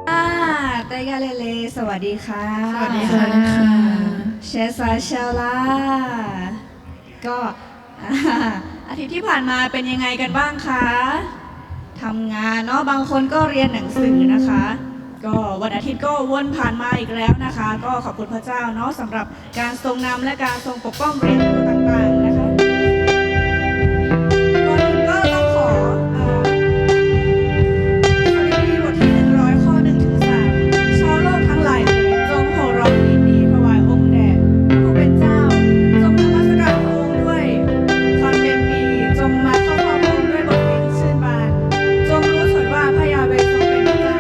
อ่า แตกยาเลเล สวัสดีค่ะ สวัสดีค่ะ แชร์ซาแชร์ลา ก็ อาทิตย์ที่ผ่านมาเป็นยังไงกันบ้างคะ ทำงานเนาะ บางคนก็เรียนหนังสือนะคะ ก็วันอาทิตย์ก็วนผ่านมาอีกแล้วนะคะ ก็ขอบคุณพระเจ้าเนาะ สำหรับการทรงนำและการทรงปกป้องเรียนรู้ต่างๆนะคะ ก่อนอื่นก็ต้องขอ เอ่อ สดุดีบทที่หนึ่งร้อย ข้อหนึ่งถึงสาม ชาวโลกทั้งหลายเอ๋ย จงโห่ร้องยินดีถวายองค์แด่พระผู้เป็นเจ้า จงนมัสการพระองค์ด้วยความเต็มปี จงมาเข้าเฝ้าพระองค์ด้วยบทเพลงที่ชื่นบาน จงรู้เถิดว่าพระยาเวห์ทรงเป็นพระเจ้า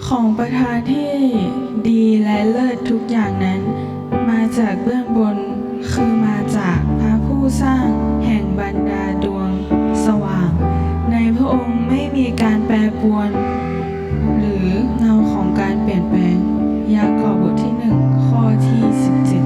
ของประทานที่ดีและเลิศทุกอย่างนั้น มาจากเบื้องบน คือมาจากพระผู้สร้างแห่งบรรดาดวงสว่าง ในพระองค์ไม่มีการแปรปรวน หรือเงาของการเปลี่ยนแปลง ยากอบบทที่หนึ่ง ข้อที่สิบเจ็ด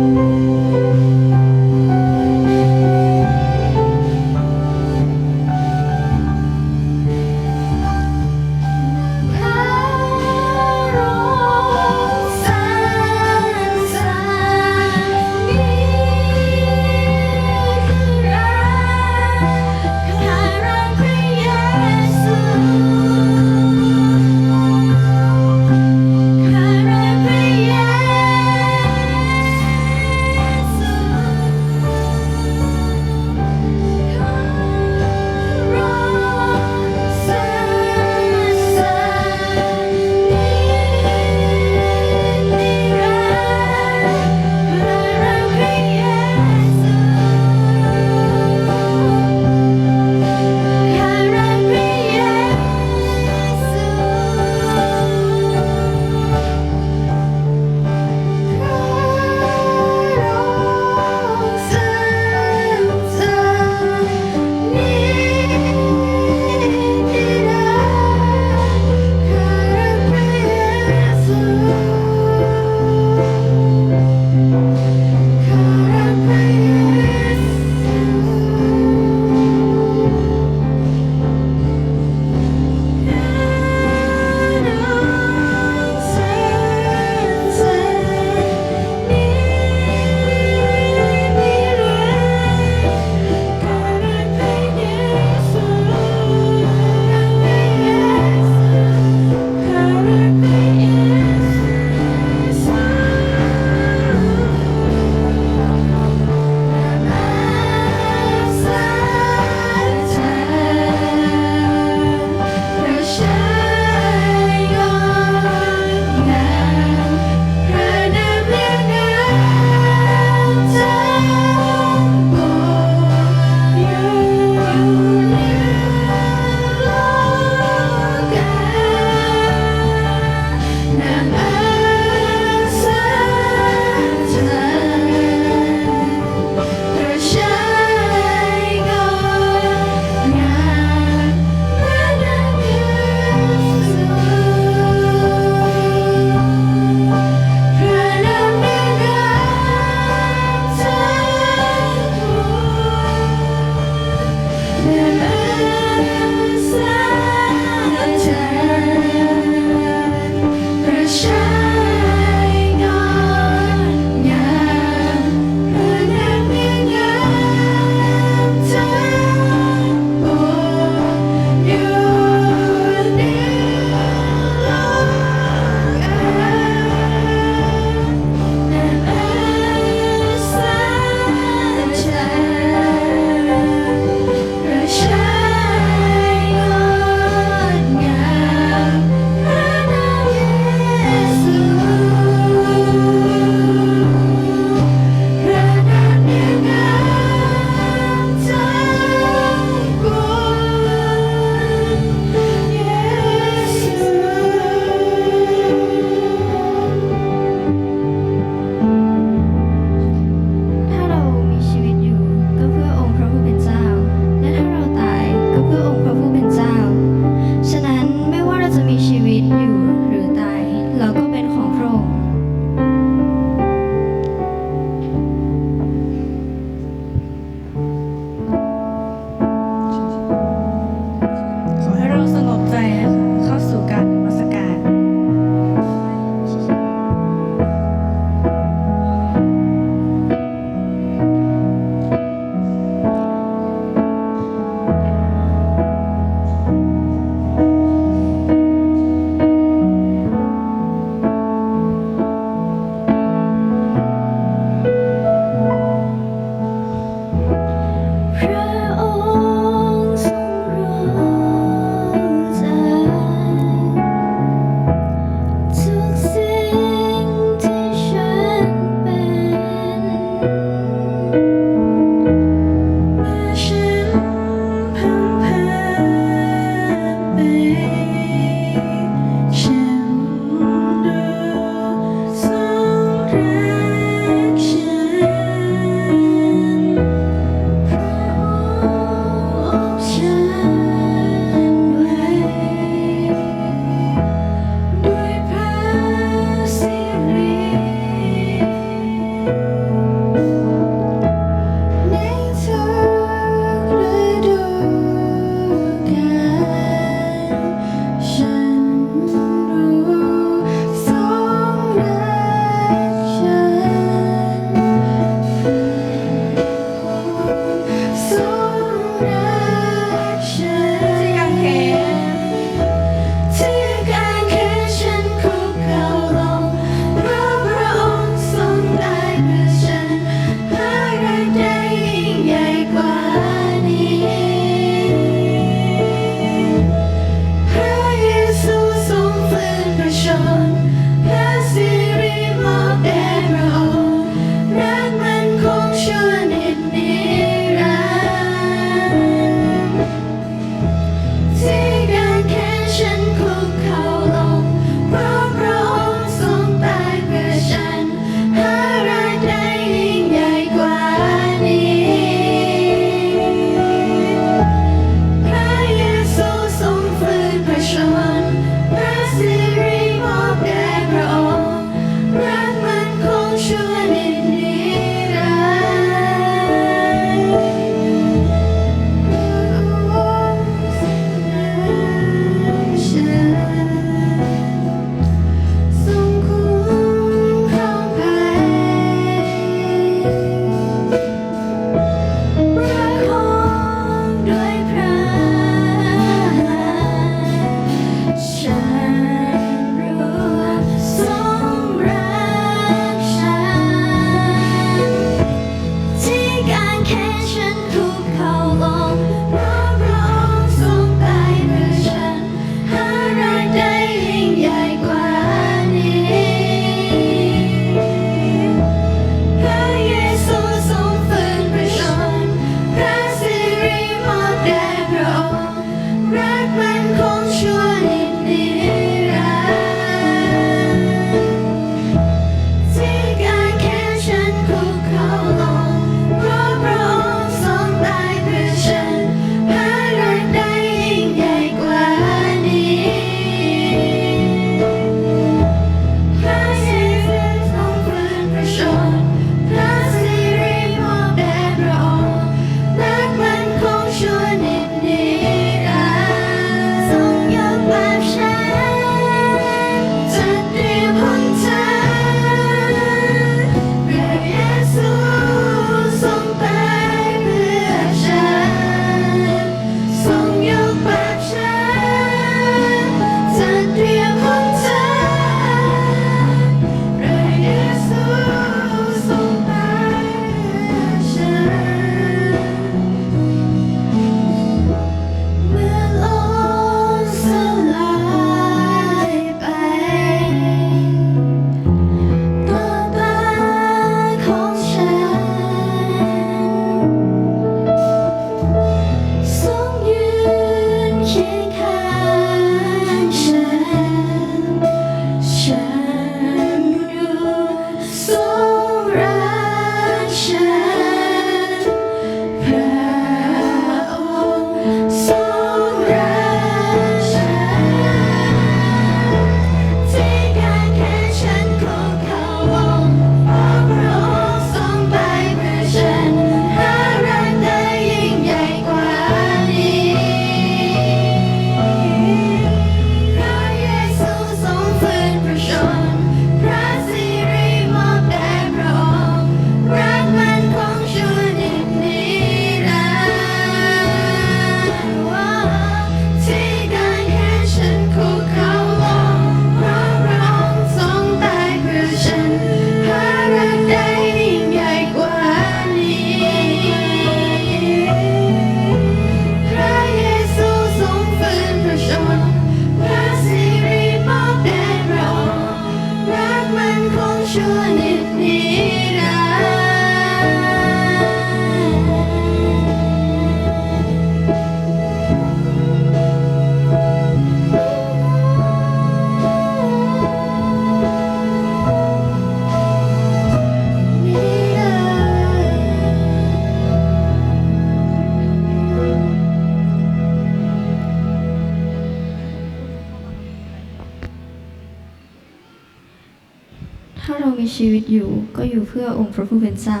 มีชีวิตอยู่ก็อยู่เพื่อองค์พระผู้เป็นเจ้า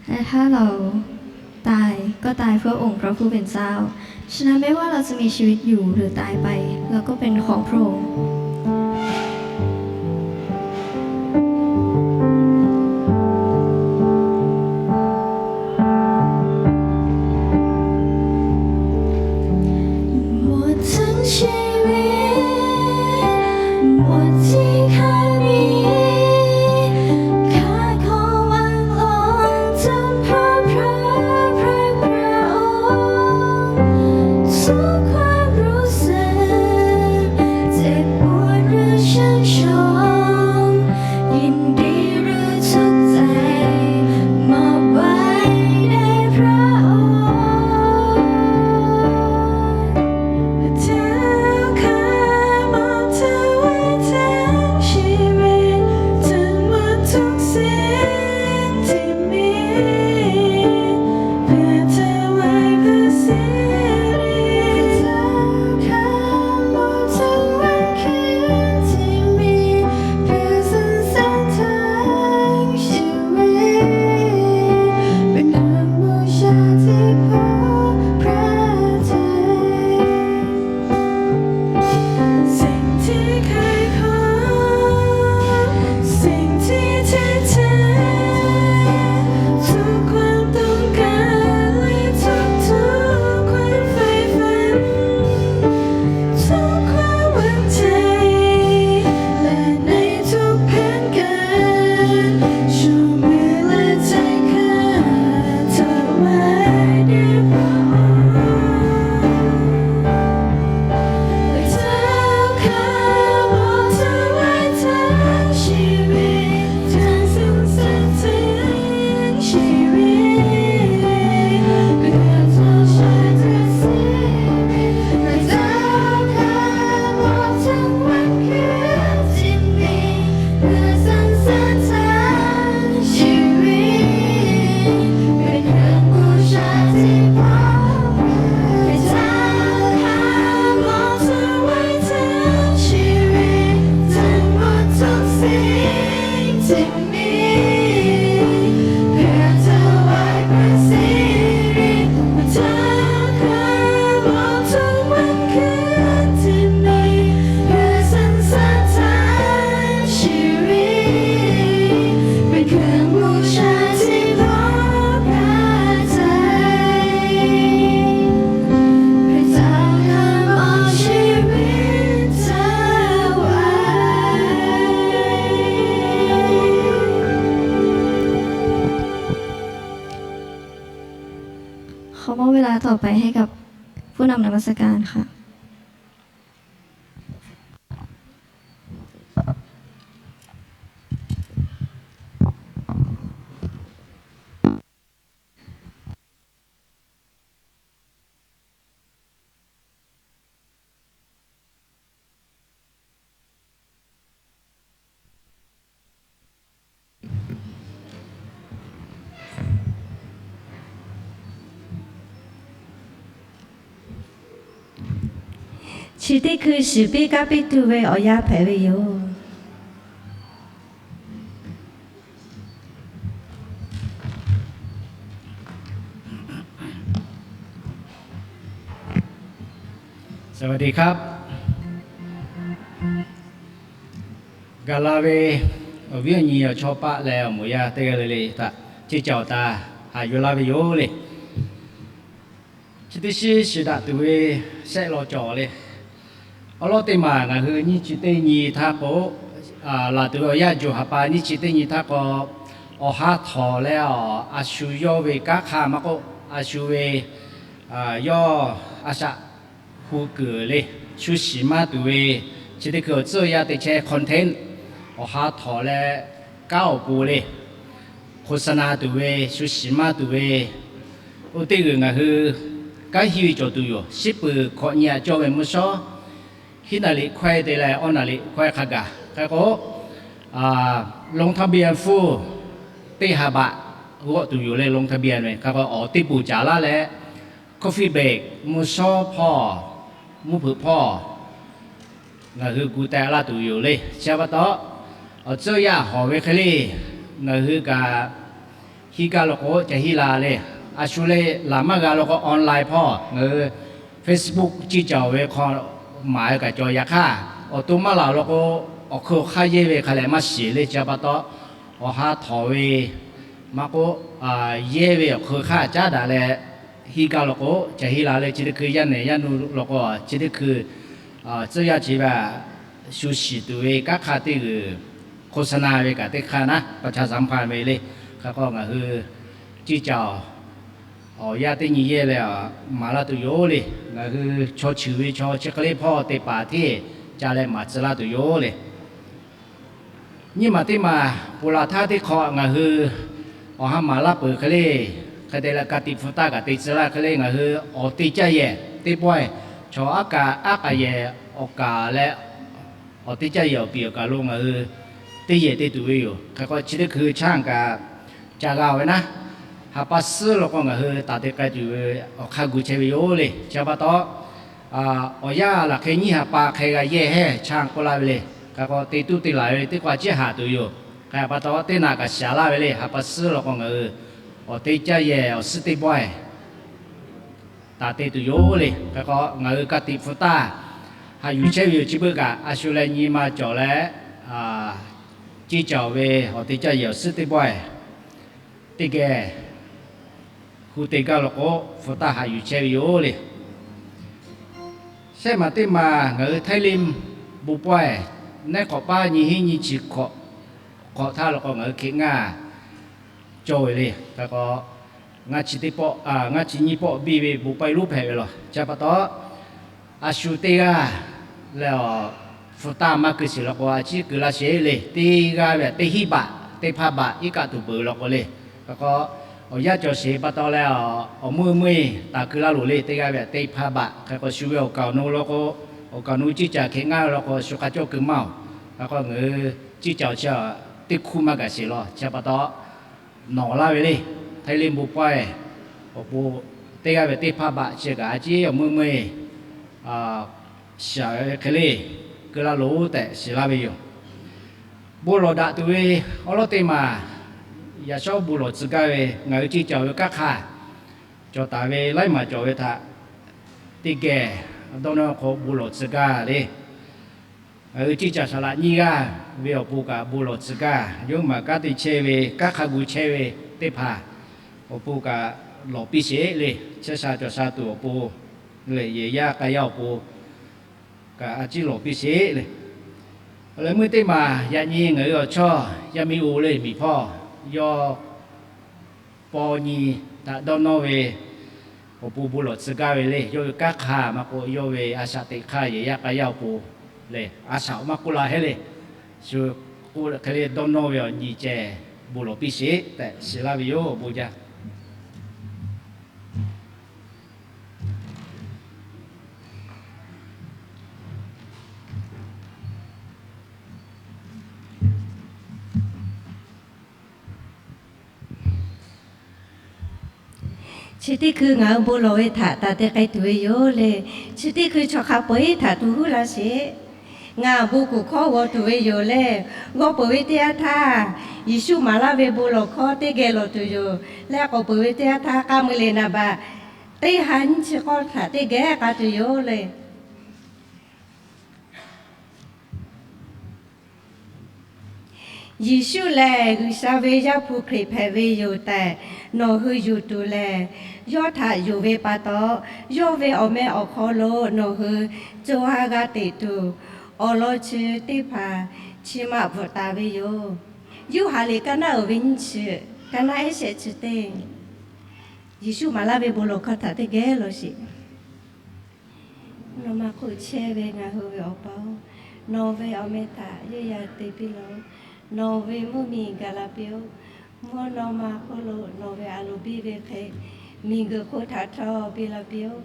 และถ้าเราตายก็ตายเพื่อองค์พระผู้เป็นเจ้า ฉะนั้นไม่ว่าเราจะมีชีวิตอยู่หรือตายไป เราก็เป็นของพระองค์ หมดทั้งชีวิต หมดที่เคยมี ข้าขอวางลงจำพระพระพระพระองค์ ทุกความรู้สึก เจ็บปวดหรือชื่นชม ยินดีหรือทุกข์ใจ มอบไว้ในพระองค์ เจ้าข้ามอบถวายทั้งชีวิต ทั้งหมดทุกสิ่งที่มี เพื่อถวายพระสิริ เจ้าข้ามอบถวายคืนที่มี เพื่อสรรเสริญทั้งชีวิต เป็นเครื่องบูชาที่พอพระทัย สิ่งที่เคยขอ สิ่งที่แท้แท้ ทุกความต้องการและทุกๆความใฝ่ฝัน ทุกความหวังใจ และในทุกแผนการ ชูมือและใจข้า ถวายแด่พระองค์ เจ้าข้ามอบถวายทั้งชีวิต ทั้งสิ้นทั้งชีวิต เพื่อถวายพระสิริ เจ้าข้ามอบทั้งวันคืนที่มี เพื่อสรรเสริญทั้งชีวิต เป็นเครื่องบูชาที่พอพระทัย เจ้าข้ามอบถวายทั้งชีวิต ทั้งหมดทุกสิ่งที่มี เพื่อถวายพระสิริ เจ้าข้ามอบทุกวันคืนที่มี เพื่อสรรเสริญทั้งชีวิต เป็นเครื่องบูชาที่พอพระทัย พระเจ้าข้ามอบชีวิตถวาย ขอมอบเวลาต่อไปให้กับผู้นำนมัสการค่ะ Chi teˇ hkui shiˍ piˇ kaˇ piˇ tuˬ ve awˬ yanˇ hpehꞈ ve yoˬ. สวัสดีครับ Gaˬ la ve awˬ viˉ awˬ nyi awˬ chawˇ paˆ leh awˬ moˍ yaˇ teˇ g'aˇ le le htaꞈ ceˇ ca awˬ ta haꞈ yuˬ laˇ ve yoˬ le. Chi teˇ shiˉ shiˍ daꞈ tuˬ ve shehˆ law cawˬ le. Awˬ lawn teˇ maˬ ngaˬ hui nyiˇ chi teˇ nyi htaˇ k'o, laˬ tuˬ ve awˬ yanˇ June ha pa nyiˇ chi teˇ nyi htaˇ k'o, awˬ ha htawˍ leh a shu yawˇ ve kanˉ hk'aˇ maˇ k'oˆ, a shu ve yawˇ a shaꞈ hu kuiˬ le, shu shiˍ maˇ tuˬ ve, chi teˇ hkui awˬ tcuhˇ yanˇ teˇ chehˇ content, awˬ ha htawˍ leh kanˉ awˬ pon le, โฆษณา tuˬ ve, shu shiˍ maˇ tuˬ ve, oˇ teˇ g'uiˬ ngaˬ hui kanˉ hiˇ ve cawˬ tuˬ yoˬ. Shiˉ peuˬ hkawꞈ nyi aꞈ cawˇ ve mvuhˇ shawˉ hiˉ naˍ liꞈ hkawehˇ te leh awˇ naˍ liꞈ hkawehˇ hk'a gaˬ hk'e k'o, ลงทะเบียน full teˇ ha baꞈ g'awˆ tuˬ yoˬ le. ลงทะเบียน ve hk'a k'o awˬ teˇ poˬ caˍ laˇ leh, coffee break mvuhˇ shawˉ hpawˇ, mvuhˇ hpeuꞈ hpawˇ ngaˬ hui gu teh laˇ tuˬ yoˬ le. Chi pa taw, Awˬ tcuhˇ yaˇ hawˬ ve hk'e le, ngaˬ hui kaꞈ hiˇ gaˇ law k'o ca hiˇ la le. A shu le laˬ maˇ g'a law k'o online hpawˇ ngaˬ hui Facebook ciˇ cawˬ ve hk'aw maˍ ve kaꞈ cawˬ. Yaꞈ hk'aˇ awˬ to maˇ laˬ law k'o, awˬ hk'eun awˬ hk'aˇ yehˇ ve hk'a lehˬ maˇ shiˍ le. Chi pa taw, awˬ ha htawˍ ve maˇ k'oˆ, yehˇ ve awˬ hk'eun hk'aˇ caˉ daꞈ leh hiˇ gaˇ law k'o ca hiˇ la le. Chi teˇ hkui yaˇ nehˬ yaˇ nu law k'o, chi teˇ hkui tcuhˇ yaˇ chi ve shu shiˍ tuˬ ve kanˉ hk'aˇ teˇ g'uiˬ โฆษณา ve kaꞈ teˇ hk'aˇ naˉ ประชาสัมพันธ์ ve le. Hk'e k'o ngaˬ hui ciˇ caˬ awˬ yaˇ teˇ nyi yehˇ leh maˍ laˇ tuˬ yoˬ le. Ngaˬ hui chaw cheuˬ ve chaw chi hk'e le hpawˇ teˇ hpaˍ hteˇ ca leh maˍ tcuh laˇ tuˬ yoˬ le. Nyiˇ maˬ teˇ maˬ ponˬ laˬ htaˇ teˇ hk'awꞈ ngaˬ hui awˬ ha maˍ laˇ peuˬ hk'e le, hk'e te leh ka tiꞈ hpu taˇ kaꞈ te tcuh laˇ hk'e le, ngaˬ hui awˬ te caˇ yehˬ teˇ pawehˇ chaw aˉ kaꞈ aˉ k'aꞈ yehˬ awˬ kaˍ leh awˬ te caˇ yehˬ awˬ piˍ awˬ kaˍ lo ngaˬ hui teˇ yehˬ te tuˬ ve yoˬ. Hk'e k'o chi teˇ hkui chaˇ kaꞈ ca g'a ve naˉ, ha pa suhˉ law k'o ngaˬ hui taˍ te k'ai tuˬ ve awˬ hk'aˇ gu chehˇ ve yoˬ le. Chi pa taw, awˬ yanˇ laˬ hk'e nyiˇ ha pa hk'e g'a yehˇ heˇ chaˇ k'oˆ laˇ ve le. Hk'e k'o te tuˇ te laˬ ve teˇ hk'aˇ ciˉ haꞈ tuˬ yoˬ. Hk'e pa taw teˇ naꞈ kaꞈ shaˍ laˇ ve le. Ha pa suhˉ law k'o ngaˬ hui awˬ te caˇ yehˬ awˬ suhˉ teˇ pawehˇ taˍ te tuˬ yoˬ le. Hk'e k'o ngaˬ hui ka tiꞈ hpu taˇ haꞈ yuˬ chehˇ ve yoˬ. Chi beuꞈ kaꞈ a shu leh nyi ma cawˬ leh ciˇ caˬ ve awˬ te caˇ yehˬ awˬ suhˉ teˇ pawehˇ teˇ geh hu te gaˇ law k'o, hpu taˇ haꞈ yuˬ chehˇ ve yoˬ le. Shehˆ maˬ teˇ maˬ ngaˬ hui Htaiˇ liˇ bon pawehˇ nehˉ hk'awꞈ paˉ nyi hiˉ nyi chi hk'awꞈ htaˇ law k'o ngaˬ hui hkeꞈ ngaˇ cawˬ ve le. Hk'e k'o ngaˇ chi teˇ pawˆ, ngaˇ chi nyiˇ pawˆ biˇ ve bon pawehˇ lonˉ hpehꞈ ve law. Chi pa taw, a shu teˇ g'aˇ leh awˬ hpu taˇ maˇ keu sheˍ law k'o a ciˉ keu laˇ sheˍ le. Teˇ g'aˇ ve teˇ hinˉ baꞈ teˇ hpaˇ baꞈ iˉ kaˆ tuˬ peuˬ law k'o le. Hk'e k'o awˬ yanˇ cawˬ sheˍ pa taw leh awˬ meuˇ meuˇ taˍ keu laˇ loˬ le. Teˇ g'aˇ ve teˇ hpaˇ baꞈ. Hk'e k'o shu ve awˬ kaˍ awˬ nu law k'o, awˬ kaˍ awˬ nu ciˇ caˬ hkeꞈ ngaˇ ve law k'o shu hk'a cawˇ keu maˇ oˬ. Hk'e k'o ngaˬ hui ciˇ caˬ chi teˇ hkuˇ maˇ gaˬ sheˍ law. Chi pa taw nawˬ laˇ ve le. Htaiˇ liˇ bon pawehˇ awˬ pon teˇ g'aˇ ve teˇ hpaˇ baꞈ chi kaꞈ a ciˉ awˬ meuˇ meuˇ shaˍ ve hk'e le keu laˇ loˬ tehꞈ shiˍ laˇ ve yoˬ. Bon lawˬ daꞈ tuˬ ve awˉ lawˉ teˇ maˬ yaꞈ shawˉ bon lawˬ tcuh gaˇ ve ngaˬ hui ciˇ caˬ ve kanˉ hk'aˇ cawˬ taˍ ve laiˉ maˬ cawˬ ve htaꞈ teˇ geh dawˇ nawˇ hk'aw bon lawˬ tcuh gaˇ le. Ngaˬ hui ciˇ caˬ saˍ laꞈ nyiˇ g'aˇ ve awˬ pon kaꞈ bon lawˬ tcuh gaˇ. Yawˇ maˬ kanˉ te chehˇ ve kanˉ hk'a gu chehˇ ve teˇ hpaˍ awˬ pon kaꞈ lawˬ piˇ sheˍ le. Chehˇ sha cawˬ sha tuˬ awˬ pon lehˬ yehˬ yaˇ k'a yaˇ awˬ pon kaꞈ a ciˉ lawˬ piˇ sheˍ le. Leh meuˇ teˇ maˬ yaꞈ nyi ngaˬ hui awˬ chawˇ yaˇ miˇ oˇ le miˬ hpawˇ yawˇ paw nyi htaꞈ dawˇ nawˇ ve awˬ pon bon lawˬ tcuh gaˇ ve le. Yawˇ ve kanˉ hk'aˇ maˇ k'oˆ, yawˇ ve a shaꞈ teꞈ hk'aˇ yehˬ yaˇ k'a yaˇ awˬ pon lehˬ a shaꞈ maˇ k'oˆ la heˆ le. Shu k'oˆ hk'e le dawˇ nawˇ ve awˬ nyi ceh bon lawˬ piˇ sheˍ tehꞈ shiˍ laˇ ve yoˬ. Bon jaˇ. Chi teˇ hkui ngaˬ hui bon lawˬ ve htaꞈ taˍ te k'ai tuˬ ve yoˬ le. Chi teˇ hkui chaw hk'a peu-eˬ htaꞈ tu huˉ laˇ sheˍ. Ngaˬ bon kuˬ hkawˇ g'aw tuˬ ve yoˬ le. G'aw peuˬ ve teˇ yanˇ htaˇ, Yeˍsuˆ maˍ laˇ ve bon lawˬ hkawˇ teˇ geh lawˬ tuˬ yoˬ. Leh k'awꞈ peuˬ ve teˇ yanˇ htaˇ k'a mui le naˍ baꞈ teˇ ha nyiˇ chi k'awˇ htaꞈ teˇ geh k'a tuˬ yoˬ le. Yeˍsuˆ lehˬ G'uiˬsha ve Yaˇ hpu Hkriꞈ hpehꞈ ve yoˬ tehꞈ nawˬ hui yonˍ tuˬ lehˬ, yawˇ htaꞈ yonˍ ve pa taw, yawˇ ve awˬ meh awˬ hk'aw lo nawˬ hui co ha g'a teꞈ tuˬ, awˬ lawn chi teˇ hpaˍ chi ma bvuhꞈ taˍ ve yoˬ. Yoˇhanˬ liꞈ kaˇ naˉ uiˍ ve nyiˇ chi, kaˇ naˉ ehˉ shehˆ chi teˇ, Yeˍsuˆ maˍ laˇ ve bon lawˬ hkawˇ htaꞈ teˇ geh lawˬ sheˍ. Nawˬ ma hk'oˆ chehˇ ve ngaˬ hui ve Awˬ pa-oˬ, nawˬ ve awˬ meh htaꞈ yawˇ yaꞈ te piˇ lawˬ-oˬ. Nawˬ ve mvuhˇ miˬ gaˬ la piˇ-oˬ. Mvuhˇ naw ma hk'oˆ lo nawˬ ve a loˍ biˇ ve hk'e, miˬguiˬ hk'oˆ htaꞈ htawˇ piˇ la piˇ-oˬ.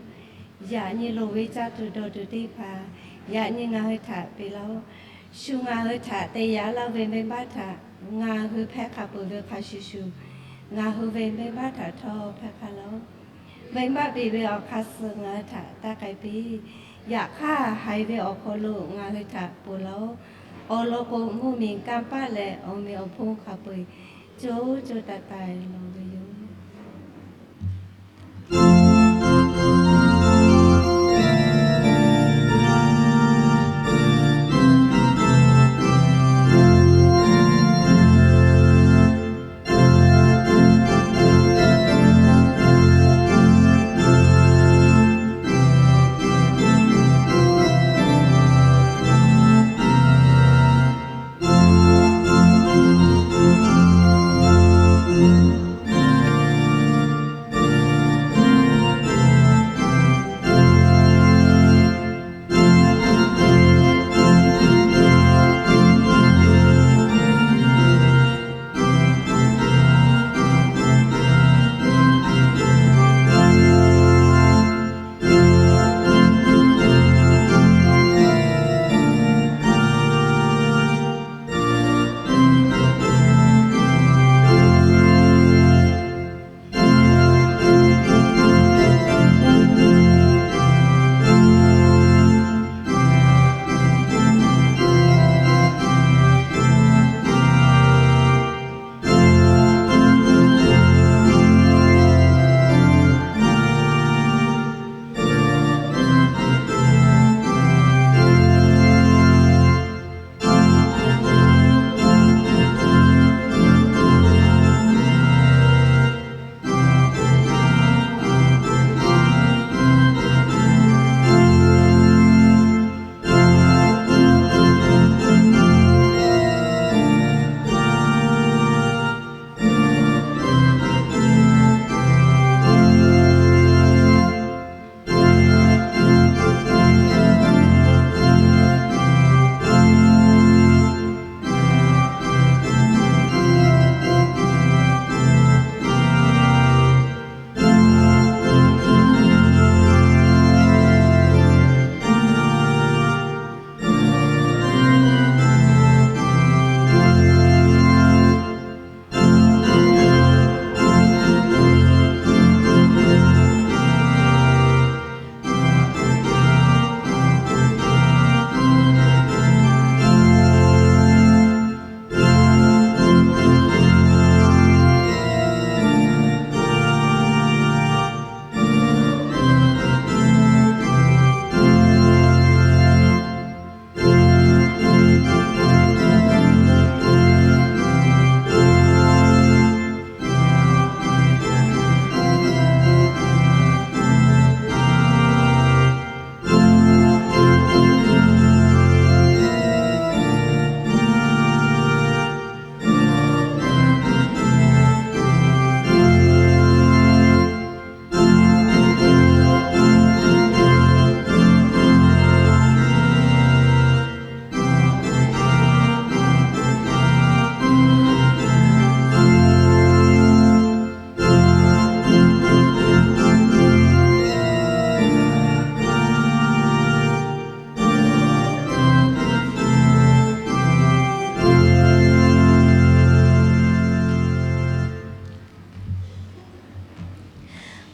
Yaꞈ nyi loˍ ve caˇ tuˬ dawˬ tuˬ teˇ hpaˍ, yaꞈ nyi ngaˬ hui htaꞈ peꞈ laˇ-oˆ. Shu ngaˬ hui htaꞈ te yaꞈ laˇ ve venˇbaˆ htaꞈ ngaˬ hui hpehˇ hk'a peuˬ ve hk'a shuˍ shuˍ, ngaˬ hui ve venˇbaˆ htaꞈ htawˇ hpehˇ hk'a laˇ-oˆ. Venˇbaˆ piˇ ve awˬ hk'aˇ suh ngaˬ hui htaꞈ taˇ k'ai piˇ. Yaꞈ hk'aˇ haiˬ ve awˬ hk'aw lo ngaˬ hui htaꞈ ponˬ laˇ-oˆ. Awˬ lawn k'o, mvuhˇ miˬ kanˇ paˆ leh awˬ meꞈ awˬ hponˇ hk'a peu-eˬ co co taiˍ taiˍ lawˬ ve yoˬ.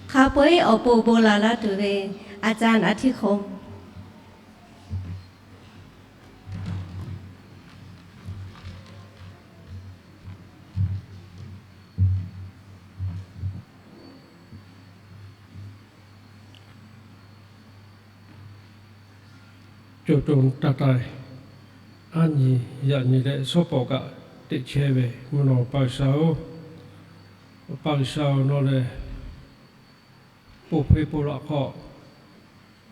Hk'a peu-eˬ awˬ pon bon laˬ laˇ tuˬ ve a ca naˍ htiˇ hk'aw co co taiˍ taiˍ, aˉ nyi yaꞈ nyi leh shawˉ pawˍ kaꞈ teꞈ chehˇ ve mvuhˇ naw pa G'uiˬsha-oˬ, pa G'uiˬsha-oˬ, nawˬ lehˬ po hpeˇ po laꞈ hk'aw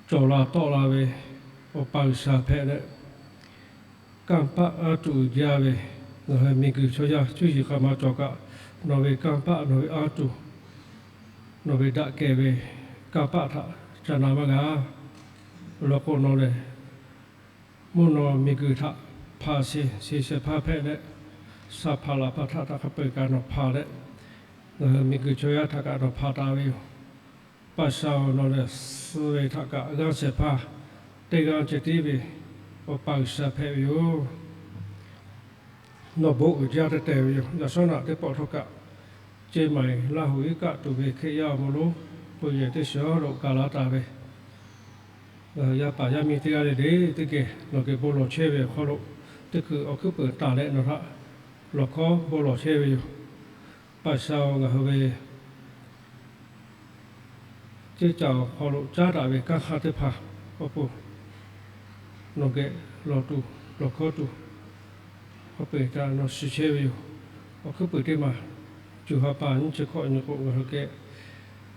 cawˬ la tawˆ la ve Awˬ pa G'uiˬsha hpehꞈ leh, kanˇ paˆ aˉ tuˬ uiˍ jaˇ ve, ngaˬ hui miˬguiˬ chaw yaˇ cuˇ yiˍ hk'a ma cawˬ kaꞈ, nawˬ ve kanˇ paˆ, nawˬ ve aˉ tuˬ, nawˬ ve daꞈ kehˬ ve kanˇ paˆ htaꞈ ca na maˇ g'a. Awˬ lawn k'o, nawˬ lehˬ mvuhˇ naw miˬguiˬ htaꞈ hpanˍ sheˍ, sheˍ shehˍ hpaˇ hpehꞈ leh, saˍ hpaˍ laꞈ hpaˍ htaꞈ htaꞈ hk'a peu-eˬ kaꞈ nawˬ hpanˍ leh, ngaˬ hui miˬguiˬ chaw yaˇ htaꞈ kaꞈ nawˬ hpanˍ taˍ ve yoˬ. Pa G'uiˬsha-oˬ, nawˬ lehˬ suh ve htaꞈ kaꞈ g'aˇ shehˍ hpaˇ teˇ g'aˇ ceh tiˉ ve Awˬ pa G'uiˬsha hpehꞈ ve yoˬ. Nawˬ bon uiˍ jaˇ tehꞈ tehˬ ve yoˬ. Yaꞈ shawˉ naꞈ teˇ pawˆ htawˇ kaꞈ, Ceˇ maiˍ Laˇ huˍ iˉ kaˆ tuˬ ve Hkriꞈ yaˇ awˬ moˍ lonˉ pui yehˬ teˇ shiˍ lo gaˬ la taˍ ve, yaˇ paˍ yaˇ miˇ teˇ g'aˇ le le teˇ geh nawˬ geh bon lawˬ chehˇ ve awˬ hk'aw lo, teˇ hkui awˬ hkuiˉ peuˍ taˍ leh nawˬ htaꞈ lawˬ hkawˉ bon lawˬ chehˇ ve yoˬ. Paˍsha-oˬ, ngaˬ hui ve ceˇ caˬ awˬ hk'aw lo caˉ daꞈ ve kanˇ hk'aˇ teˇ hpaˍ awˬ pon nawˬ geh lawˬ tuˬ lawˬ hkawˉ tuˬ, hk'a peu-eˬ htaꞈ nawˬ shiˍ chehˇ ve yoˬ. Awˬ hkuiˉ peuˍ teˇ maˬ, cuˬ ha pa nyiˇ chi hkawꞈ nyi k'o, ngaˬ hui geh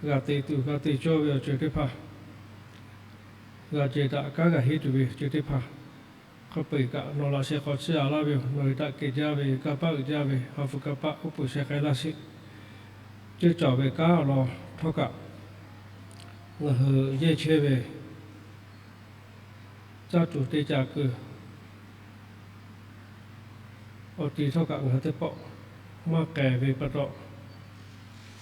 g'a te tuˬ g'a te cawˇ ve awˬ ceuˬ teˇ hpaˍ, g'a ceh daꞈ kanˉ g'a henˇ tuˬ ve ceuˬ teˇ hpaˍ, hk'a peu-eˬ kaꞈ nawˬ laꞈ sheh hk'aw chiˇ a laˇ ve yoˬ. Nawˬ ve htaꞈ kehˬ jaˇ ve kanˇ paˆ uiˍ jaˇ ve ha hpu kanˇ paˆ uˉ peunˍ sheh k'ai laˇ sheˍ. Ceˇ caˬ ve kanˉ awˬ lawn htawˇ kaꞈ ngaˬ hui yehˇ chehˇ ve caˇ tuˬ te caˬ kuiˬ awˬ ti htawˇ kaꞈ ngaˬ hui teˇ pawˆ maˇ k'ehˬ ve pa taw,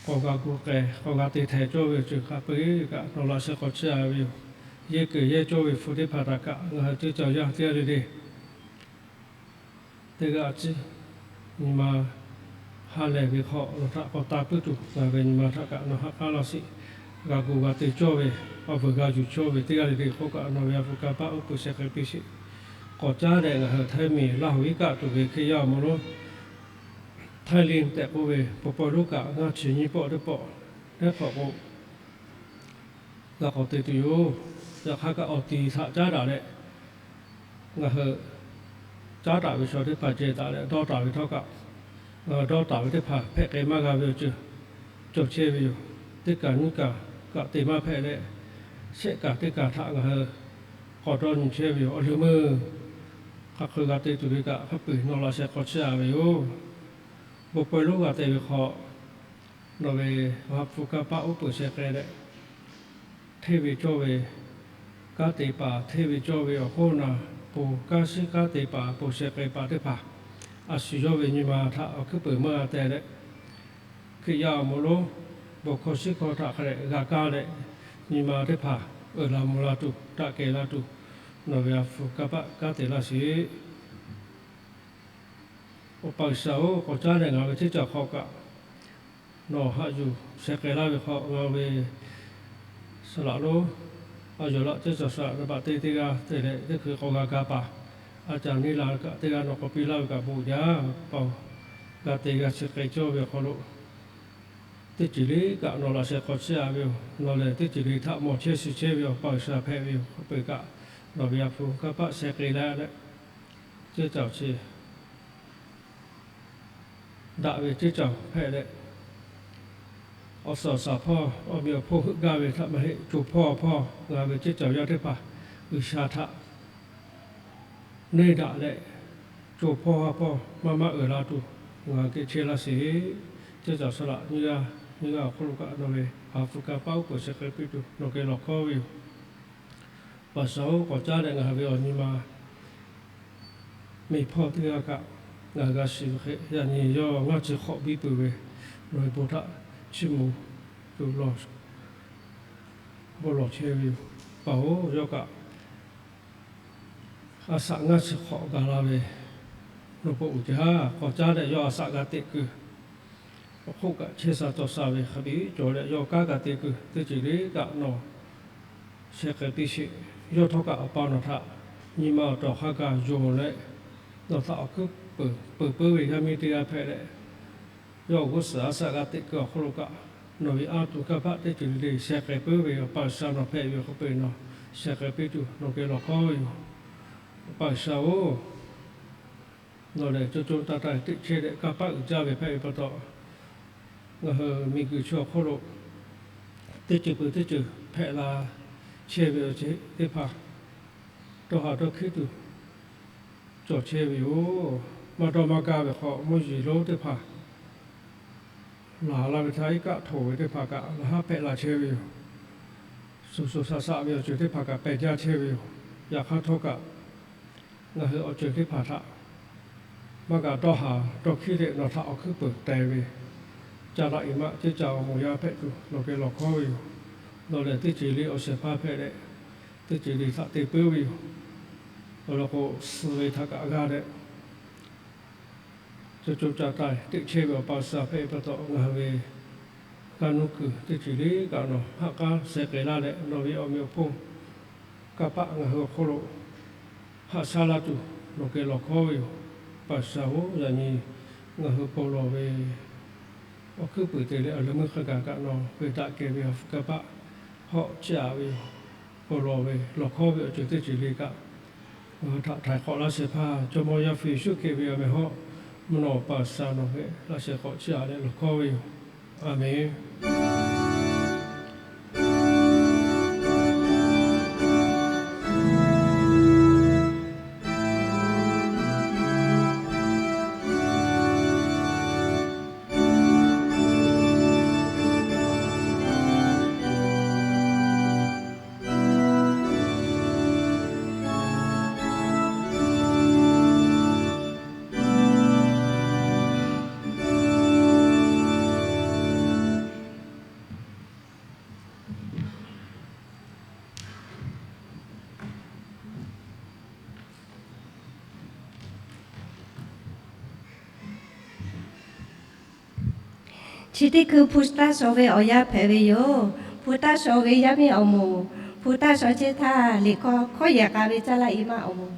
k'awꞈ g'a gu k'ehˬ k'awꞈ g'a te htaiˍ cawˇ ve awˬ ceuˬ hk'a peu-eˬ kaꞈ nawˬ laꞈ sheh hk'aw chiˇ a ve yoˬ. Yehˇ kuiˬ yehˇ cawˇ ve hpu teˇ hpaˍ htaꞈ kaꞈ ngaˬ hui ceˇ caˬ yaˇ teˇ g'aˇ le le teˇ g'aˇ ciˉ nyi ma ha lehˬ ve hk'aw nawˬ htaꞈ k'awꞈ ta puiˉ tuˬ, ngaˬ ve nyi ma htaꞈ kaꞈ nawˬ haꞈ k'aˉ laˇ sheˍ. G'a gu g'a te cawˇ ve, awˬ vuiˬ g'a yuˬ cawˇ ve teˇ g'aˇ le le hk'oˆ kaꞈ nawˬ ve ha hpu kanˇ paˆ uˉ peunˍ sheh k'ai piˇ sheˍ. K'awꞈ caˉ leh ngaˬ hui Htaiˇ miˬ Laˇ huˍ iˉ kaˆ tuˬ ve Hkriꞈ yaˇ awˬ moˍ lonˉ Htaiˇ liˇ tehꞈ k'oˆ ve, paw paw lonˉ kaꞈ ngaˇ chi nyiˇ pawˆ teˇ pawˆ lehˉ hk'awꞈ k'o, g'a k'awꞈ te tuˬ yoˬ. Yaꞈ hk'aˇ kaꞈ awˬ ti htaꞈ caˉ daꞈ leh, ngaˬ hui caˉ daꞈ ve chaw teˇ hpaˍ ceh taˍ leh dawˇ taˍ ve htawˇ kaꞈ, ngaˬ hui dawˇ taˍ ve teˇ hpaˍ hpehꞈ k'ai maˇ g'a ve awˬ ceuˬ cawˬ chehˇ ve yoˬ. Teˇ kaꞈ nyiˇ kaꞈ kaꞈ te maˇ hpehꞈ leh, shehˆ kaꞈ teˇ kaꞈ htaꞈ ngaˬ hui k'awꞈ dawˇ nyi chehˇ ve yoˬ. Awˬ leh meuˇ hk'a hk'e g'a te tuˬ ve kaꞈ hk'a peu-eˬ nawˬ laꞈ sheh hk'aw chiˇ a ve yoˬ. Paw paw lonˉ g'a te ve hk'aw nawˬ ve ha hpu kanˇ paˆ uˉ peunˍ sheh k'ai leh, hteˇ ve cawˇ ve kanˉ te paˍ, hteˇ ve cawˇ ve awˬ hk'oˆ na, pon kanˉ shiˉ kanˉ te paˍ, pon sheh k'ai paˍ teˇ hpaˍ, a shu yawˇ ve nyi ma htaꞈ awˬ hkuiˉ peuˍ maˇ g'a teh leh, Hkriꞈ yaˇ awˬ moˍ lonˉ bon hkawˇ shiˉ hkawˇ htaꞈ hk'a dehꞈ g'a kaˇ leh, nyi ma teˇ hpaˍ uiˍ la mvuh la tuˬ, daꞈ kehˬ la tuˬ, nawˬ ve ha hpu kanˇ paˆ kanˉ te laˇ sheˍ. Awˬ pa G'uiˬsha-oˬ, k'awꞈ caˉ leh ngaˬ ve ceˇ caˬ hk'aw kaꞈ nawˬ haꞈ yuˬ sheh k'ai laˇ ve hk'aw, ngaˬ ve saˍ laꞈ lonˉ a yawˬ laꞈ ceˇ caˬ saˍ laꞈ naˍ baꞈ teˇ teˇ g'aˇ te leh teˇ hkui k'awꞈ g'a ga paˍ, a caˍ neˇ la kaꞈ teˇ g'aˇ nawˬ k'awꞈ piˇ laˇ ve kaꞈ bon jaˇ. Paw g'a te g'a chi k'ai cawˇ ve awˬ hk'aw lo, teˇ ceuˬ le kaꞈ nawˬ laꞈ sheh hk'aw chiˇ a ve yoˬ. Nawˬ lehˬ teˇ ceuˬ le htaꞈ mawˬ chehˇ shiˍ chehˇ ve awˬ pa G'uiˬsha hpehꞈ ve yoˬ. Hk'a peu-eˬ kaꞈ nawˬ ve ha hpu kanˇ paˆ sheh k'ai leh, ceˇ caˬ chi daꞈ ve ceˇ caˬ hpehꞈ leh, awˬ suhˍ awˬ shaˍ hpawˇ awˬ meꞈ awˬ hponˇ heuˆ gaˇ ve htaꞈ maˇ heˆ, co hpawˇ hpawˇ ngaˬ ve ceˇ caˬ yaˇ teˇ hpaˍ G'uiˬsha htaꞈ neˇ daꞈ leh, co hpawˇ ha hpawˇ maˇ maˇ uiˍ la tuˬ, ngaˬ geh chehˇ laˇ sheˍ. Ceˇ caˬ saˍ laꞈ nyiˇ g'aˇ nyiˇ g'aˇ awˬ hk'oˆ lo kaꞈ nawˬ ve ha hpu kanˇ paˆ uˉ peunˍ sheh k'ai piˇ tuˬ nawˬ geh lawˬ hkawˉ ve yoˬ. Paˍ sha-oˬ, k'awꞈ caˉ leh ngaˬ hui ve awˬ nyi ma meˇ hpawˇ teˇ g'aˇ kaꞈ ngaˬ hui g'a shiˍ ve hk'e, yaꞈ nyi yawˇ ngaˇ chi hk'awꞈ biˇ peuˬ ve nawˬ ve bon htaꞈ chiˇ mvuh tuˬ lawˬ, bon lawˬ chehˇ ve yoˬ. Paˍ-oˬ, yawˇ kaꞈ a shaꞈ ngaˇ chi hk'awꞈ gaˬ la ve nawˬ pon uiˍ jaˇ. K'awꞈ caˉ leh yawˇ a shaꞈ g'a teꞈ kuiˬ awˬ hk'oˆ kaꞈ chehˇ sha cawˬ sha ve hk'a biˇ cawˬ leh yawˇ kanˉ g'a te kuiˬ teˇ ceuˬ le kaꞈ nawˬ sheh k'ai piˇ sheˍ. Yawˇ htawˇ kaꞈ awˬ pa nawˬ htaꞈ nyi ma awˬ tawˍ hk'a gaˬ yonˍ leh, nawˬ htaꞈ awˬ hkuiˉ peuˍ peuˬ peuˬ ve yaˇ miˇ teˇ g'aˇ hpehꞈ leh, yawˇ awˬ g'uˇ suhˍ a shaꞈ g'a teꞈ kuiˬ awˬ hk'aw lo kaꞈ, nawˬ ve a tuˬ kanˇ paˆ teˇ ceuˬ le le sheh k'ai peuˬ ve awˬ pa G'uiˬsha nawˬ hpehꞈ ve awˬ hk'aw lo nawˬ sheh k'ai piˇ tuˬ nawˬ geh lawˬ hkawˉ ve yoˬ. Awˬ pa G'uiˬsha-oˬ, nawˬ lehˬ co co taiˍ taiˍ teꞈ chehˇ leh kanˇ paˆ uiˍ jaˇ ve hpehꞈ ve pa taw, ngaˬ hui miˬguiˬ chi awˬ hk'oˆ lo teˇ ceuˬ peuˬ teˇ ceuˬ hpehꞈ la chehˇ ve awˬ ceuˬ teˇ hpaˍ dawˇ haˍ dawˇ hkiˉ tuˬ cawˬ chehˇ ve yoˬ. Maˇ dawˇ maˇ gaˇ ve hk'aw mvuhˇ yeˬ lonˉ teˇ hpaˍ laˬ la ve htaˇ, iˉ kaˆ htoꞈ ve teˇ hpaˍ kaꞈ laˬ haˉ hpehꞈ la chehˇ ve yoˬ. Suˍ suˍ shaˍ shaꞈ ve awˬ ceuˬ teˇ hpaˍ kaꞈ pehˬ jaˇ chehˇ ve yoˬ. Yaꞈ hk'aˇ htawˇ kaꞈ, ngaˬ hui awˬ ceuˬ teˇ hpaˍ htaꞈ maˇ kaꞈ dawˇ haˍ dawˇ hkiˉ leh nawˬ htaꞈ awˬ hkuiˉ peuˍ teh ve, caˇ laꞈ iˍ maˆ ceˇ caˬ awˬ moˍ yaˇ hpehꞈ tuˬ nawˬ geh lawˬ hkawˉ ve yoˬ. Nawˬ lehˬ teˇ ceuˬ le awˬ shehˍ hpaˇ hpehꞈ leh, teˇ ceuˬ le htaꞈ te puiˉ ve yoˬ. Awˬ lawn k'o, suh ve htaꞈ kaꞈ g'aˇ leh co co taiˍ taiˍ teꞈ chehˇ ve awˬ pa G'uiˬsha hpehꞈ ve pa taw, ngaˬ hui ve g'aˇ nuˇ kuiˬ teˇ ceuˬ le kaꞈ nawˬ haꞈ k'aˉ sheh k'ai laˇ leh, nawˬ ve awˬ meꞈ awˬ hponˇ kanˇ paˆ ngaˬ hui awˬ hk'oˆ lo haꞈ shaˉ laˇ tuˬ, nawˬ geh lawˬ hkawˉ ve yoˬ. Paˍsaˍ-oˬ, yaꞈ nyi ngaˬ hui bon lawˬ ve awˬ hkuiˉ puiˍ te leh awˬ leh meuˇ hk'a gaˬ kaꞈ nawˬ ve daꞈ kehˬ ve awˬ hpu kanˇ paˆ hawˆ chiˇ aꞈ ve yoˬ. Bon lawˬ ve lawˬ hkawˉ ve awˬ ceuˬ teˇ ceuˬ le kaꞈ, ngaˬ hui htaꞈ htaiˍ hk'awꞈ laˇ shehˍ hpaˇ Jawˇmawˇ Yaˇ hpu Yeˍsuˆ Hkriꞈ ve awˬ meh hawˆ, mvuhˇ naw Paˍsaˍ nawˬ geh laˇ shehˍ hk'awꞈ chiˇ aꞈ leh lawˬ hkawˉ ve yoˬ. A menˬ. Chi teˇ hkui hpu taˇ shaw ve awˬ yanˇ hpehꞈ ve yoˬ. Hpu taˇ shaw ve yaˇ miˇ awˬ moˍ, hpu taˇ shaw chehˇ htaˇ, liꞈ hkawˇ hkawˉ yehˬ k'a ve caˇ laˇ i maˇ awˬ moˍ.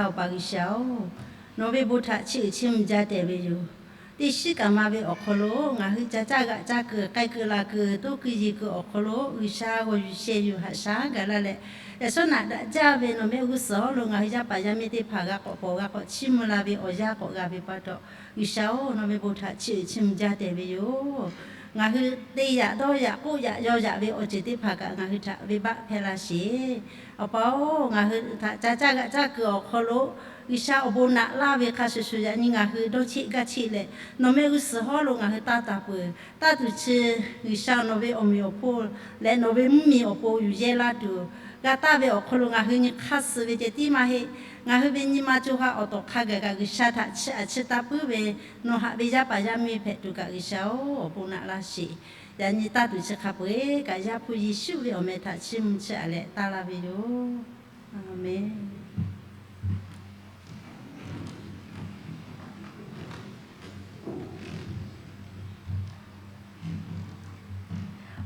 Awˬ pa G'uiˬsha-oˬ, nawˬ ve bon htaꞈ chiˇ uiˍ chiˇ mvuh jaˇ tehꞈ ve yoˬ. Teˇ shiˉ kaꞈ ma ve awˬ hk'aw lo ngaˬ hui ca caˇ g'aꞈ caˇ kuiˬ, k'ai kuiˬ la kuiˬ, toˇ kuiˬ yiˬ kuiˬ awˬ hk'aw lo G'uiˬsha g'aw yuˬ sheh yuˬ haꞈ shaˉ gaˬ laˇ leh, yaꞈ shawˉ naꞈ daꞈ jaˇ ve nawˬ mehˆ g'uˇ suhˍ hawˉ lo ngaˬ hui yaˇ paˍ yaˇ miˇ teˇ hpaˍ g'a k'awꞈ pawˬ g'a k'awꞈ chiˇ mvuh la ve awˬ yanˇ k'awꞈ g'a ve pa taw, G'uiˬsha-oˬ, nawˬ ve bon htaꞈ chiˇ uiˍ chiˇ mvuh jaˇ tehꞈ ve yoˬ. Ngaˬ hui te yaꞈ dawˇ yaꞈ k'oˆ yaꞈ yaw yaꞈ ve awˬ ceuˬ teˇ hpaˍ kaꞈ ngaˬ hui htaꞈ venˇbaˆ hpehˇ laˇ sheˍ. Awˬ pa-oˬ, ngaˬ hui htaꞈ ca caˇ g'aꞈ caˇ kuiˬ awˬ hk'aw lo G'uiˬsha awˬ bon naꞈ laˇ ve hk'a shuˍ shuˍ yaꞈ nyi ngaˬ hui dawˇ cheˆ gaˇ cheˆ leh, nawˬ mehˆ g'uˇ suhˍ hawˉ lo ngaˬ hui taˇ taˍ peuˬ. Taˇ tuˬ chi G'uiˬsha nawˬ ve awˬ meꞈ awˬ hponˇ leh nawˬ ve mvuhˇmiˬ awˬ pon yuˬ yehˇ laˇ tuˬ, g'a taˇ ve awˬ hk'aw lo ngaˬ hui nyi hk'aˇ suh ve ceh tiˉ maˇ heˆ. Ngaˬ hui ve nyi ma co ha awˬ tawˍ hk'a gaˬ kaꞈ G'uiˬsha htaꞈ chiˇ aꞈ chiˇ taˇ puiˉ ve, nawˬ haꞈ ve yaˇ paˍ yaˇ miˇ hpehꞈ tuˬ kaꞈ G'uiˬsha-oˬ, awˬ bon naꞈ laˇ sheˍ. Yaꞈ nyi taˇ tuˬ chi hk'a peu-eˬ kaꞈ Yaˇ hpu Yeˍsuˆ ve awˬ meh htaꞈ chiˇ mvuh chiˇ aꞈ leh taˇ laˇ ve yoˬ. Aˬmenˍ.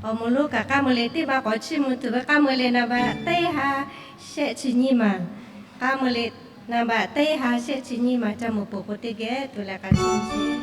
Awˬ moˍ lonˉ kaꞈ k'aˇ mui le teˇ ma k'awꞈ chiˇ mvuh tuˬ ve k'aˇ mui le naˍ baꞈ teˇ ha shehˆ chi nyiˇ maˬ. K'aˇ mui le naˍ baꞈ teˇ ha shehˆ chi nyiˇ maˬ ca mawˬ peuˬ k'o teˇ geh tuˬ leh k'a chiˇ mvuh sheˍ.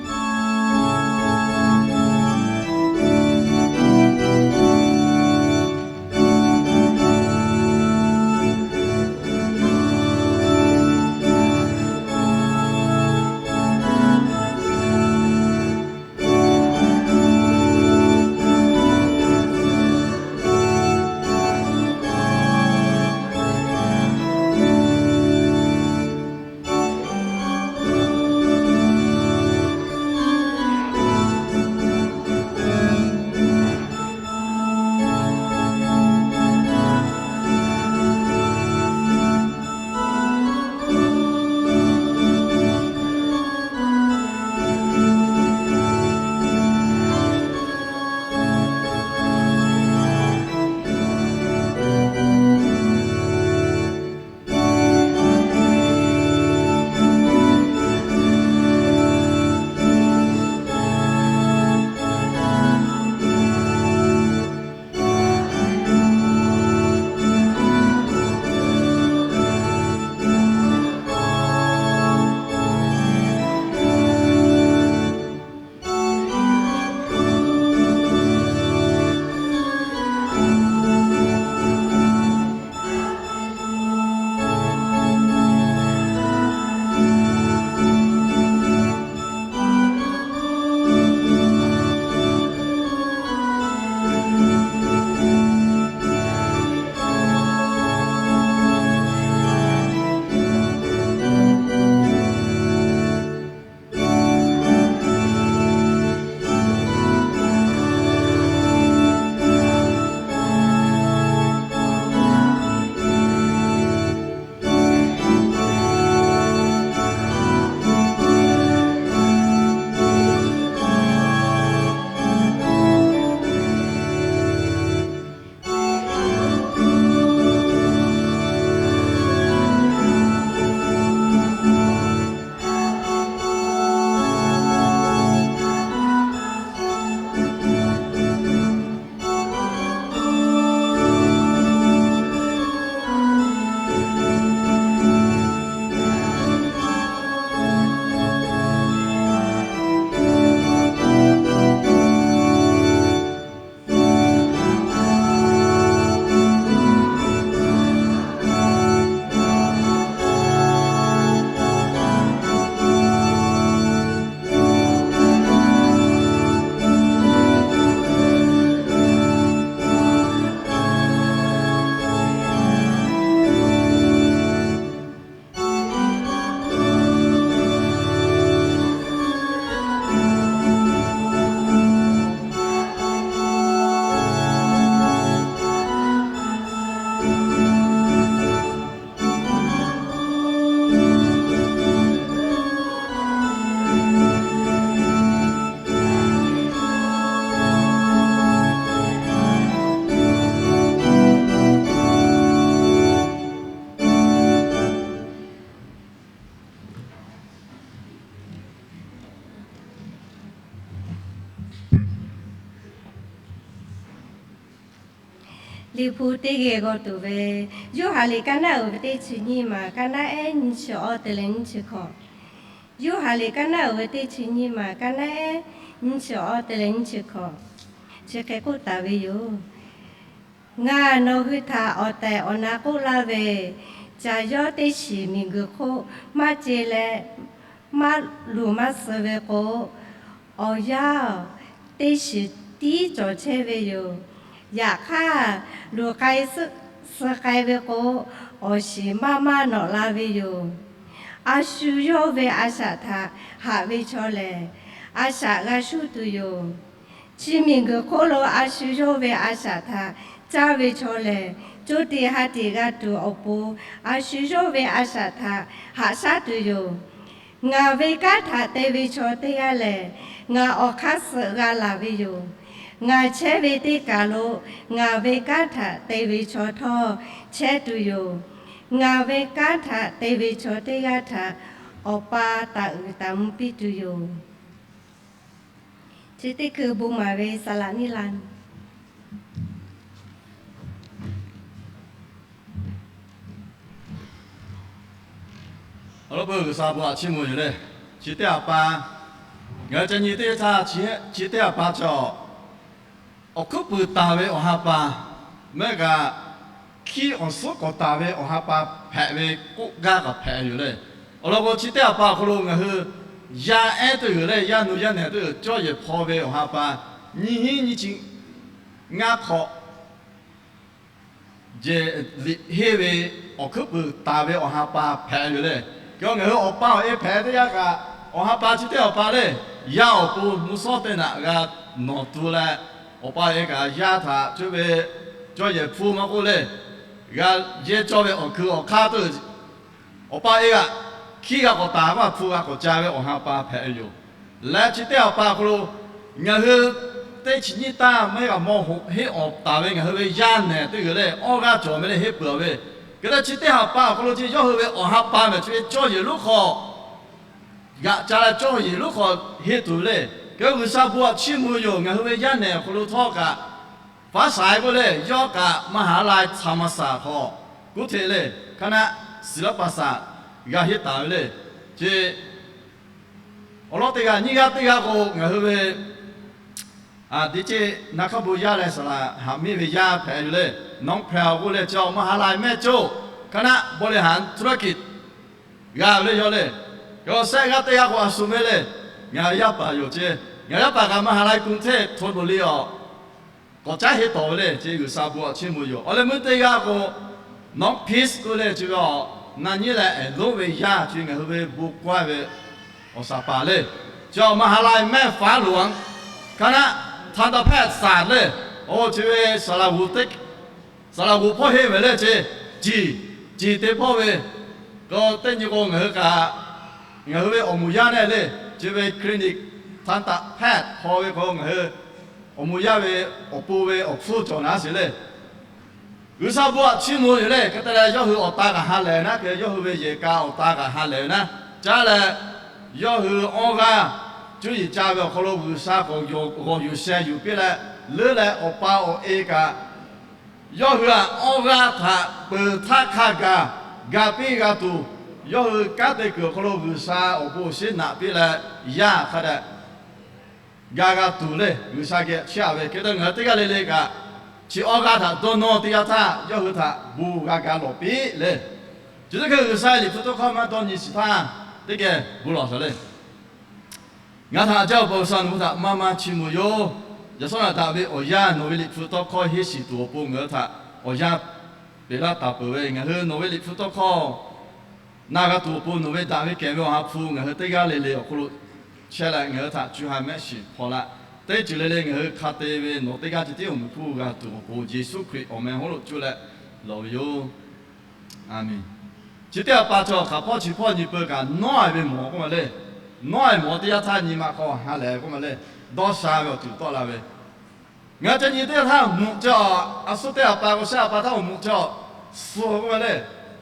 Liꞈ hpu teˇ geh g'aw tuˬ ve, Yoˇhanˬ liꞈ kaˇ naˉ uiˍ ve teˇ chi nyiˇ maˬ, kaˇ naˉ ehˉ nyiˇ chi awˇ te leh nyiˇ chi hkawꞈ. Yoˇhanˬ liꞈ kaˇ naˉ uiˍ ve teˇ chi nyiˇ maˬ, kaˇ naˉ ehˉ nyiˇ chi awˇ te leh nyiˇ chi hkawꞈ. Chi hk'e k'oˆ taˍ ve yoˬ. Ngaˬ nawˬ hui htaꞈ awˬ tehˬ awˬ na k'oˆ laˇ ve, caˬ yawˇ teˇ shiˍ miˬguiˬ hk'oˆ maˇ ce leh maˇ luˬ maˇ suh ve k'o, awˬ yanˇ teˇ shiˍ tiˉ cawˬ chehˇ ve yoˬ. Yaꞈ hk'aˇ, luˬ k'ai suh k'ai ve k'o, awˬ shiˍ maˇ maˇ nawꞈ la ve yoˬ. A shu yawˇ ve a shaꞈ htaꞈ haꞈ ve chaw lehˬ, a shaꞈ g'a shuˉ tuˬ yoˬ. Chi miˬguiˬ hk'oˆ lo a shu yawˇ ve a shaꞈ htaꞈ caˇ ve chaw lehˬ, co tiꞈ ha tiꞈ g'a tuˬ awˬ pon, a shu yawˇ ve a shaꞈ htaꞈ haꞈ shaˉ tuˬ yoˬ. Ngaˬ ve kanˉ htaꞈ te ve chaw teˇ g'aˇ lehˬ, ngaˬ awˬ hk'aˇ suh g'a laˬ ve yoˬ. Ngaˬ chehˇ ve teˇ kaˬ lo ngaˬ ve kanˉ htaꞈ te ve chaw htawˇ chehˇ tuˬ yoˬ. Ngaˬ ve kanˉ htaꞈ te ve chaw teˇ g'aˇ htaꞈ Awˬ pa taˍ uiˍ taˍ mvuh piˇ tuˬ yoˬ. Chi teˇ hkui bon maˍ ve saˍ laꞈ niˇ la. Awˬ lawn peu G'uiˬsha bon aꞈ chiˇ mvuh yoˬ le. Chi teˇ aꞈ pa, ngaˬ hui ca nyi teˇ htaˇ, chi teˇ aꞈ pa chaw, awˬ hkuiˉ puiˍ taˍ ve awˬ ha pa, mehˆ kaꞈ hkiˉ awˬ suhˉ k'awꞈ taˍ ve awˬ ha pa hpehꞈ ve k'oˆ gaˇ kaꞈ hpehꞈ yoˬ le. Awˬ lawn k'o, chi teˇ aꞈ pa awˬ hk'aw lo ngaˬ hui yaˇ ehˉ teˇ g'uiˬ leh yaˇ nu yaˇ nehˬ teˇ g'uiˬ cawˇ yehˬ hpaw ve awˬ ha pa, nyiˇ hinˉ nyiˇ chi ngaˇ hk'awꞈ jehˬ liꞈ henˇ ve awˬ hkuiˉ puiˍ taˍ ve awˬ ha pa hpehꞈ yoˬ le. Hk'e ngaˬ hui awˬ pa awˬ e hpehꞈ teˇ yanˇ kaꞈ, awˬ ha pa chi teˇ aꞈ pa le, yaˇ awˬ pon mvuhˇ shawˉ teˇ naꞈ g'a nawˬ tu leh, awˬ pa awˬ e kaꞈ yaˇ htaꞈ cuˇ ve cawˇ yehˬ hpu maˇ k'oˆ le, g'a yehˇ cawˇ ve awˬ hkui awˬ hk'aˇ teˇ g'uiˬ awˬ pa awˬ e g'aꞈ hkiˉ g'a k'awꞈ taˍ maˇ hpu g'a k'awꞈ ca ve awˬ ha pa hpehꞈ ve yoˬ. Leh chi teˇ aꞈ pa awˬ hk'aw lo ngaˬ hui teˇ chi nyiˇ taˇ mehˆ g'aꞈ mawˇ hoꞈ henˇ awˍ taˍ ve ngaˬ hui ve yaˇ nehˬ teˇ g'uiˬ le, awˇ g'aˇ cawˬ ve le, henˇ peuˬ ve. Hk'e te chi teˇ aꞈ pa awˬ hk'aw lo chi yawˇ hui ve awˬ ha pa mehˬ chi ve cawˇ yehˬ lonˉ hk'aw g'aꞈ ca leh cawˇ yehˬ lonˉ hk'aw henˇ tuˬ ve le. Hk'e G'uiˬsha bon aꞈ chiˇ mvuh yoˬ. Ngaˬ hui ve yaˇ nehˬ awˬ hk'aw lo htawˇ kaꞈ, faˉ saiˍ k'oˆ le, yawˇ kaꞈ มหาลัยธรรมศาสตร์ hk'aw kuˉ hteꞈ le, hkaˇ naˆ ศิลปศาสตร์ g'a henˇ taˍ ve le. Chi awˬ lawn teˇ g'aˇ nyiˇ g'aˇ teˇ g'aˇ k'o, ngaˬ hui ve deˇ ceˇ naˇ hk'aˇ bon yaˇ leh saˍ laꞈ haꞈ miˇ ve yaˇ hpehꞈ yoˬ le. น้องแพรว k'oˆ le, chi awˬ มหาลัยแม่โจ้ hkaˇ naˆ บริหารธุรกิจ g'a ve le yawˇ le. Kaꞈ awˬ shehˆ g'aˇ teˇ g'aˇ k'o a shu mehˆ le, ngaˬ yaˇ paˍ yoˬ ceˇ. Ngaˬ yaˇ paˍ kaꞈ มหาลัยกรุงเทพธนบุรี awˬ k'awꞈ caˉ henˇ tawˍ ve le, chi G'uiˬsha bon aꞈ chiˇ mvuh yoˬ. Awˬ leh meuˇ teˇ g'aˇ k'o, น้องพีช k'oˆ le, chi ve awˬ na nyiˉ leh eˬ lonˉ ve yaˇ, chi ngaˬ hui ve bon kawehˇ ve awˬ shaˍ paˍ le. Chi awˬ มหาลัยแม่ฟ้าหลวง hkaˇ naˆ ทันตแพทยศาสตร์ le. Oˇ chi ve saˍ laꞈ g'oˍ teˇ saˍ laꞈ g'oˍ hpawˇ henˇ ve le, chi ciˍ, ciˍ te hpawˇ ve. K'o teˇ nyi k'o ngaˬ hui kaꞈ, ngaˬ hui ve awˬ moˍ yaˇ lehˬ le, chi ve คลินิกทันตแพทย์ hpawˇ ve k'o ngaˬ hui awˬ moˍ yaˇ ve awˬ pon ve awˬ hpfuhˇ cawˬ naˉ sheˍ le. G'uiˬsha bon aꞈ chiˇ mvuh yoˬ le. Hk'e te leh yawˇ hui awˬ ta kaꞈ ha lehˬ naˉ, hk'e yawˇ hui ve yehˬ ka awˬ ta kaꞈ ha lehˬ ve naˉ. Caˇ leh yawˇ hui awˇ g'aˇ cuˇ yiˍ ca ve awˬ hk'aw lo G'uiˬsha k'awꞈ g'awˬ yuˬ sheh yuˬ piˇ leh, leuˉ leh awˬ pa awˬ e kaꞈ yawˇ hui aꞈ awˇ g'aˇ htaꞈ peuˬ htaˇ hk'a gaˬ ga piˇ g'a tuˬ, yawˇ hui kanˉ te kuiˬ awˬ hk'aw lo G'uiˬsha awˬ bon awˬ shinˉ naꞈ piˇ leh, yaˇ hk'a dehꞈ ga g'a tuˬ le, G'uiˬsha geh chiˇ aꞈ ve. Hk'e te ngaˬ hui teˇ g'aˇ le le kaꞈ, chi awˇ g'aˇ htaꞈ dawˇ nawˇ teˇ yanˇ htaˇ yawˇ hui htaꞈ bon g'a ga lawˬ piˇ le. Chi teˇ hkui G'uiˬsha Liꞈ hpu tawˇ hkawˇ maˇ dawˇ nyi shiˍ htaˇ, teˇ geh bon lawˬ shaˍ le. Ngaˬ htaꞈ jaˇ awˬ pa G'uiˬsha nawˬ hui htaꞈ maˇ maˇ chiˇ mvuh yoˬ. Yaꞈ shawˉ naꞈ daꞈ ve awˬ yanˇ nawˬ ve Liꞈ hpu tawˇ hkawˇ henˇ shiˍ tuˬ awˬ pon ngaˬ hui htaꞈ awˬ yanˇ peꞈ laˇ taˍ peuˬ ve, ngaˬ hui nawˬ ve Liꞈ hpu tawˇ hkawˇ na g'a tuˬ awˬ pon nawˬ ve daꞈ ve kehˬ ve awˬ ha hpu ngaˬ hui teˇ g'aˇ le le awˬ hk'aw lo chehˇ leh ngaˬ hui htaꞈ co ha mehˆ shiˍ hpaw laˇ. Teˇ ceuˬ le le ngaˬ hui hk'a te ve nawˬ teˇ g'aˇ ceh tiˉ awˬ meꞈ hpfuhˇ g'a tuˬ awˬ pon Yeˍsuˆ Hkriꞈ awˬ meh hawˉ lo cuˇ leh lawˬ ve yoˬ. Aˍmenˍ. Chi teˇ aꞈ pa chaw hk'aˬ hpawˇ chi hpawˇ nyi peu kaꞈ nawˉ-e ve mawˬ k'oˆ ma le. Nawˉ-e mawˬ teˇ yanˇ htaˇ nyi ma hk'aw ha lehˬ k'oˆ ma le. Dawˇ sha ve awˬ ceuˬ tawˆ la ve. Ngaˬ ca nyi teˇ yanˇ htaˇ mvuhꞈ ca, a suhˉ teˇ aꞈ pa k'o shehˆ aꞈ pa htaˇ awˬ mvuhꞈ ca suh k'oˆ ma le.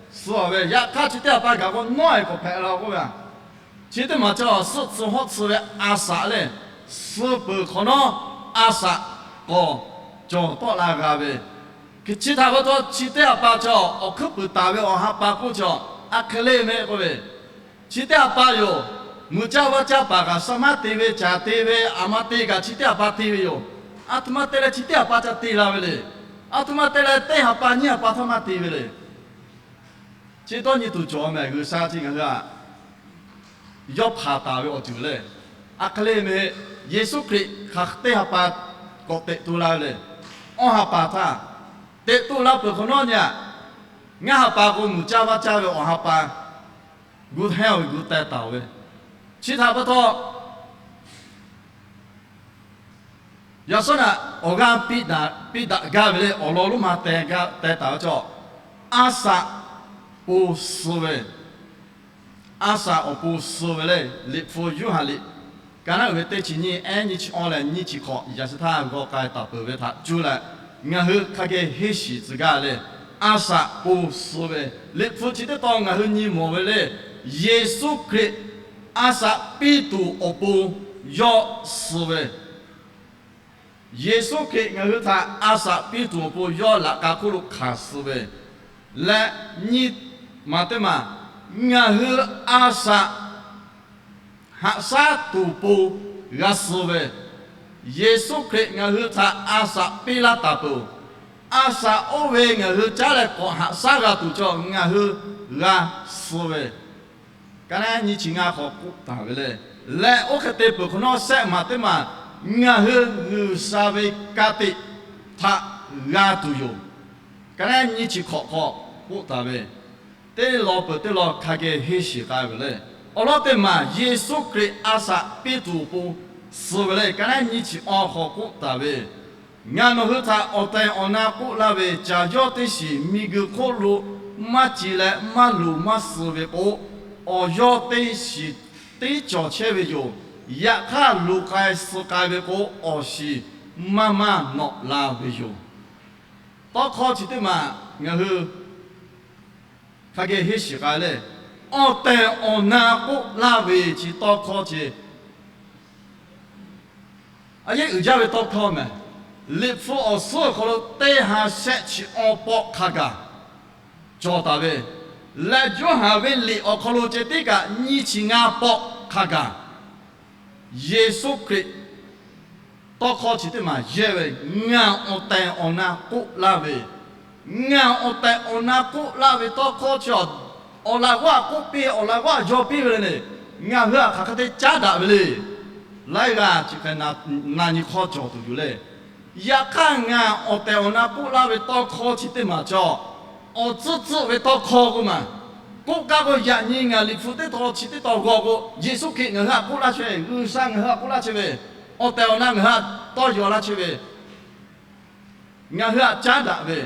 Suh ve yaꞈ hk'aˇ chi teˇ aꞈ pa gaˬ k'o nawˉ-e k'awꞈ hpehꞈ la k'oˆ ve a. Chi teˇ maˬ ca suhˆ tcuh hawˉ tcuh ve a shaꞈ le. Suh peuˬ hk'awꞈ nawˉ a shaꞈ k'awꞈ cawˬ tawˆ la g'a ve. Chi htaꞈ pa taw chi teˇ ha pa chaw awˬ hkuiˉ puiˍ taˍ ve awˬ ha pa k'oˆ chaw, a hk'e le mehˆ k'oˆ ve, chi teˇ ha pa yoˬ, muiˬ caˇ vaˇ caˇ paˍ kaꞈ saˍ maˇ te ve, caˍ te ve, aˬ ma te kaꞈ chi teˇ ha pa te ve yoˬ. A htoꞈ ma te leh chi teˇ ha pa ca te la ve le. A htoꞈ ma te leh teˇ ha pa nyiˇ ha pa htaˇ maˇ te ve le. Chi dawˇ nyi tuˬ cawˬ mehˍ, G'uiˬsha chi ngaˬ hui aꞈ yawˇ hpanˍ taˍ ve awˬ ceuˬ le. A hk'e le mehˆ, Yeˍsuˆ Hkriꞈ hk'aˬ teˇ ha pa k'awꞈ teꞈ tu la ve le. Awˇ ha pa htaˇ teꞈ tu la peuˬ hk'awꞈ nawˉ nyi aꞈ, ngaˇ ha pa k'o muiˬ caˇ vaˇ caˇ ve awˬ ha pa gu hehnˇ ve gu teh taˍ ve. Chi htaꞈ pa taw, yaꞈ shawˉ naꞈ awˬ g'aˇ piˇ daꞈ gaˇ ve le, awˬ lawn lonˉ ma teh taˍ ve chaw, a saꞈ pon suh ve, a saꞈ awˬ pon suh ve le. Liꞈ hpu Yoˇhanˬ liꞈ ka naˉ uiˍ ve teˇ chi nyiˇ, ehˉ nyiˇ chi awˇ leh nyiˇ chi hk'awꞈ yaꞈ sheh htaˇ g'aw k'ai taˍ peuˬ ve htaꞈ cuˇ leh, ngaˬ hui hk'a geh henˇ shiˍ tcuh gaˇ le. A saꞈ pon suh ve, Liꞈ hpu chi teˇ tawn ngaˬ hui nyi mawˬ ve le. Yeˍsuˆ Hkriꞈ a saꞈ piˇ tuˬ awˬ pon yawˇ suh ve, Yeˍsuˆ Hkriꞈ ngaˬ hui htaꞈ a saꞈ piˇ tuˬ awˬ pon yawˇ laꞈ ka hk'oˆ lo hkanˍ suh ve, leh nyiˇ maˬ teˇ maˬ, ngaˬ hui a saꞈ haꞈ shaˉ tuˬ pon g'a suh ve, Yeˍsuˆ Hkriꞈ ngaˬ hui htaꞈ a saꞈ piˇ laˇ taˍ peuˬ. A saꞈ oˇ ve ngaˬ hui caˉ leh k'awꞈ haꞈ shaˉ g'a tuˬ chaw ngaˬ hui g'a suh ve, ka naˉ nyiˇ chi ngaˇ hk'awꞈ k'oˆ taˍ ve le. Leh oˇ hk'e te peuˬ hk'awꞈ nawˉ shehˆ maˬ teˇ maˬ, ngaˬ hui G'uiˬsha ve ka tiꞈ htaꞈ g'a tuˬ yoˬ. Ka naˉ nyiˇ chi hk'awꞈ hk'awꞈ k'oˆ taˍ ve, teˇ law peuˬ teˇ law hk'a geh henˇ shiˍ k'ai ve le. Awˬ lawn teˇ maˬ Yeˍsuˆ Hkriꞈ a saꞈ piˇ tuˬ awˬ pon suh ve le. Ka naˉ nyiˇ chi awˇ hk'awꞈ k'oˆ taˍ ve, Ngaˬ nawˬ hui htaꞈ awˬ tehˬ awˬ na k'oˆ laˇ ve, caˬ yawˇ teˇ shiˍ miˬguiˬ hk'oˆ lo maˇ ci leh maˇ luˬ maˇ suh ve k'o, awˬ yawˇ teˇ shiˍ tiˉ cawˬ chehˇ ve yoˬ. Yaꞈ hk'aˇ luˬ k'ai suh k'ai ve k'o, awˬ shiˍ maˇ maˇ nawꞈ la ve yoˬ. Tawˇ hkawˇ chi teˇ maˬ ngaˬ hui hk'a geh henˇ shiˍ k'ai le. Awˬ tehˬ awˬ na k'oˆ laˇ ve chi tawˇ hkawˇ chi a yehˉ uiˍ jaˇ ve tawˇ hkawˇ mehˍ. Liꞈ hpu awˬ suhˉ awˬ hk'aw lo teˇ ha shehˆ chi awˇ pawˆ hk'a gaˬ cawˬ taˍ ve, leh Yoˇhanˬ ve liꞈ awˬ hk'aw lo ceh tiˉ kaꞈ nyiˇ chi ngaˇ pawˆ hk'a gaˬ, Yeˍsuˆ Hkriꞈ tawˇ hkawˇ chi teˇ maˬ yehˇ ve, ngaˬ awˬ tehˬ awˬ na k'oˆ laˇ ve, ngaˬ awˬ tehˬ awˬ na k'oˆ laˇ ve tawˇ hkawˇ chi, awˬ laꞈ g'awˇ aꞈ k'oˆ piˇ, awˬ laꞈ g'awˇ aꞈ yaw piˇ ve le. Ngaˬ hui aꞈ hk'aˬ hk'e te caˉ daꞈ ve le. Laiˉ g'aˇ chi hk'e na nyi hk'awˇ cawˬ tuˬ yoˬ le. Yaꞈ hk'aˇ ngaˬ awˬ tehˬ awˬ na k'oˆ laˇ ve tawˇ hkawˇ chi teˇ maˬ chaw, awˬ tcuhˉ tcuhˆ ve tawˇ hkawˇ k'oˆ maˬ. K'oˆ kaˇ k'o, yaꞈ nyi ngaˬ Liꞈ hpu teˇ tawn chi teˇ tawn g'aw k'o, Yeˍsuˆ Hkriꞈ ngaˬ hui aꞈ k'oˆ laˇ chehˇ ve, G'uiˬsha ngaˬ hui aꞈ k'oˆ laˇ chehˇ ve, awˬ tehˬ awˬ na ngaˬ hui aꞈ tawˇ yaw laˇ chehˇ ve, ngaˬ hui aꞈ caˉ daꞈ ve,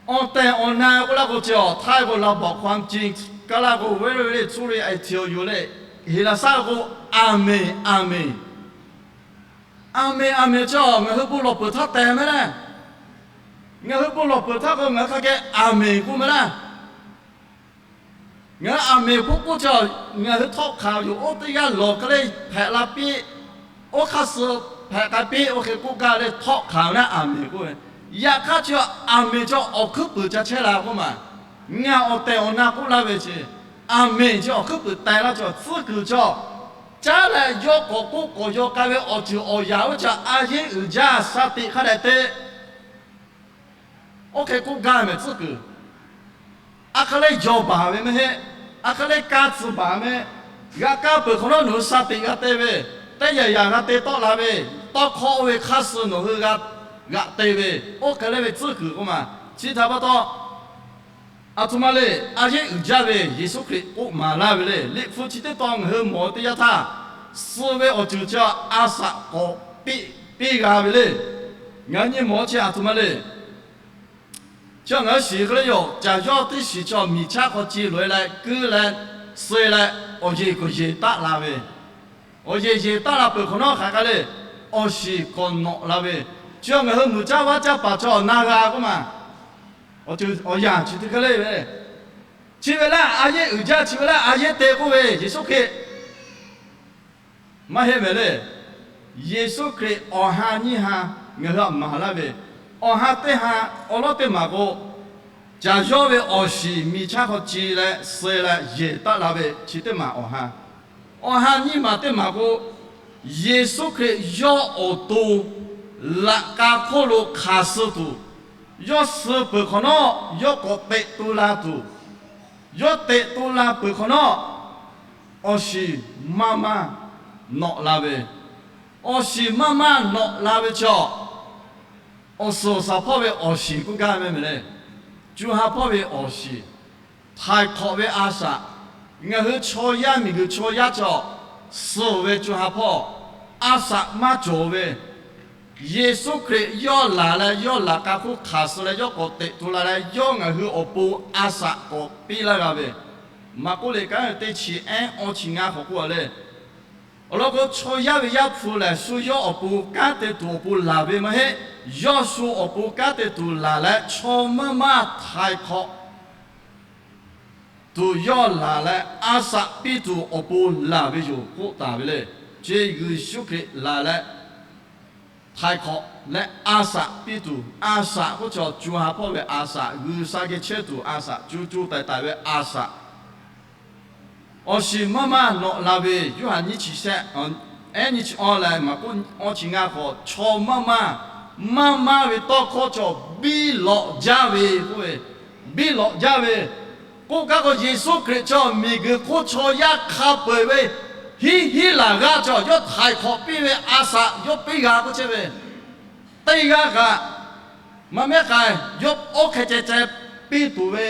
awˬ tehˬ awˬ na k'oˆ laˇ k'o chi awˬ htaiˇ k'o ระบอบความจริง, Kaˇlaˇ k'o วิริยะ truth, ไอเทโอ yoˬ le. Heˍlaˍsaˆ k'o อาเมน อาเมน. อาเมน อาเมน chi ngaˬ hui bon lawˬ peuˬ htaˇ teh mehˍ le. Ngaˬ hui bon lawˬ peuˬ htaˇ k'o ngaˬ hui hk'a geh อาเมน k'oˆ mehˍ le. Ngaˬ hui อาเมน k'oˆ k'oˆ chi, ngaˬ hui htawˆ hk'aˬ yoˬ. Oˇ teˇ g'aˇ lawˬ hk'e le hpehꞈ la piˇ, oˇ hk'aˇ suh hpehꞈ k'ai piˇ, oˇ hk'e k'oˆ gaˇ le htawˆ hk'aˬ ve naˉ อาเมน k'oˆ ve. Yaꞈ hk'aˇ chi อาเมน chi awˬ hkuiˉ puiˍ ca chehˇ la k'oˆ maˬ. Ngaˬ awˬ tehˬ awˬ na k'oˆ laˇ ve chi, อาเมน chi awˬ hkuiˉ puiˍ teh laˇ chi tcuhˉ kuiˬ chaw, caˉ leh yawˇ k'awꞈ k'oˆ k'awꞈ yaw k'ai ve awˬ ceuˬ awˬ yaꞈ oˇ chi a yehˉ uiˍ jaˇ sha tiꞈ hk'a dehꞈ te Oˇ hk'e k'oˆ gaˇ mehˍ tcuhˉ kuiˬ. A hk'e le yaw baˬ ve mehˍ heˆ. A hk'e le kaˇ tcuh baˬ mehˍ. G'a kaˇ peuˬ hk'awꞈ nawˉ nawˬ hui sha tiꞈ g'a te ve, teˇ yanˇ yanˇ g'a te tawˆ la ve, tawˇ hkawˇ oˇ ve hk'aˇ suh nawˬ hui g'a g'aꞈ te ve, oˇ hk'e le ve tcuhˉ kuiˬ k'oˆ maˬ. Chi htaꞈ pa taw, aˬ htoꞈ ma le, a yehˉ uiˍ jaˇ ve Yeˍsuˆ Hkriꞈ k'oˆ maˍ laˇ ve le. Liꞈ hpu chi teˇ tawn ngaˬ hui mawˬ teˇ yanˇ htaˇ, suh ve awˬ ceuˬ chi a saꞈ k'awꞈ piˇ piˇ g'a ve le. Ngaˬ hui nyi mawˬ chi aˬ htoꞈ ma le. Chi ngaˬ hui shiˍ hk'e le yoˬ. Caˬ yawˇ teˇ shiˍ chaw miˬ chaˇ hk'aw ci loꞈ-e leh kuiˇ leh suh-e leh, awˬ yeˬ k'awꞈ yeˬ taˆ la ve, awˬ yeˬ yeˬ taˆ la peuˬ hk'awꞈ nawˉ hk'aˬ hk'e le, awˬ shiˍ k'awꞈ nawꞈ la ve. Chi ngaˬ hui muiˬ caˇ vaˇ caˇ paˍ chaw na g'a k'oˆ maˬ. Awˬ yanˇ chi teˇ hk'e le ve, chi ve laˇ a yehˉ uiˍ jaˇ, chi ve laˇ a yehˉ te k'oˆ ve Yeˍsuˆ Hkriꞈ maˇ heˆ mehˍ le. Yeˍsuˆ Hkriꞈ awˬ ha nyiˇ ha ngaˬ hui htaꞈ maˍ laˇ ve, Awˬ ha teˇ ha awˬ lawˉ teˇ maˬ k'o, caˬ yawˇ ve awˬ shiˍ miˬ chaˇ hk'aw ce leh suh leh yehˬ taˆ la ve chi teˇ maˬ awˬ ha. Awˬ ha nyiˇ maˬ teˇ maˬ k'o, Yeˍsuˆ Hkriꞈ yawˇ awˬ to laꞈ k'a hk'oˆ lo hk'aˬ suh tuˬ, yawˇ suh peuˬ hk'awꞈ nawˉ yawˇ k'awꞈ teꞈ tu la tuˬ, yawˇ teꞈ tu la peuˬ hk'awꞈ nawˉ, awˬ shiˍ maˇ maˇ nawꞈ la ve, awˬ shiˍ maˇ maˇ nawꞈ la ve chaw, awˬ suhˍ awˬ shaˍ hpawˇ ve awˬ shiˍ k'oˆ gaˇ ve mehˍ leh, co ha hpawˇ ve awˬ shiˍ, htaiˍ hk'awꞈ ve a shaꞈ, ngaˬ hui chaw yaˇ miˬ guiˬ chaw yaˇ chaw suh ve co ha hpawˇ a shaꞈ maˇ cawˬ ve, Yeˍsuˆ Hkriꞈ yawˇ laˬ leh yawˇ laꞈ k'a hk'oˆ hk'aˬ suh leh yawˇ k'awꞈ teꞈ tu la leh yawˇ ngaˬ hui awˬ pon a shaꞈ k'awꞈ piˇ laˇ g'a ve, Maˍkuˆ liꞈ kanˉ teˇ chi ehˉ awˇ chi ngaˇ hk'awꞈ k'oˆ a leh, awˬ lawn k'o, chaw yaˇ ve Yaˇ hpu lehˬ, shu yawˇ awˬ pon kanˉ te tuˬ awˬ pon laˬ ve maˇ heˆ. Yawˇ shu awˬ pon kanˉ te tuˬ laˬ leh, chaw maˇ maˇ htaiˍ hk'awꞈ tuˬ yawˇ laˬ leh, a shaꞈ piˇ tuˬ awˬ pon laˬ ve yoˬ k'oˆ taˍ ve le. Chi Yeˍsuˆ Hkriꞈ laˬ leh, htaiˍ hk'awꞈ leh a shaꞈ piˇ tuˬ, a shaꞈ k'oˆ chaw co ha hpawˇ ve a shaꞈ, G'uiˬsha geh chehˇ tuˬ a shaꞈ, co co taiˍ taiˍ ve a shaꞈ, awˬ shiˍ maˇ maˇ nawꞈ la ve, Yoˇhanˬ nyiˇ chi shehˆ, ehˉ nyiˇ chi awˇ leh Maˍkuˆ awˇ chi ngaˇ hk'awꞈ, chaw maˇ maˇ, maˇ maˇ ve tawˇ hkawˇ chaw biˇ lawꞈ jaˇ ve k'oˆ ve, biˇ lawꞈ jaˇ ve, k'oˆ kaˇ k'o, Yeˍsuˆ Hkriꞈ chaw miˬguiˬ hk'oˆ chaw yaˇ hk'a peu-eˬ ve hiˉ hiˉ laˬ g'aˇ chaw yawˇ htaiˍ hk'awꞈ piˇ ve a shaꞈ yawˇ piˇ g'a k'oˆ chehˇ ve, teˇ g'aˇ kaꞈ maˇ mehˉ k'ai, yawˇ oˇ hk'e ceh ceh piˇ tuˬ ve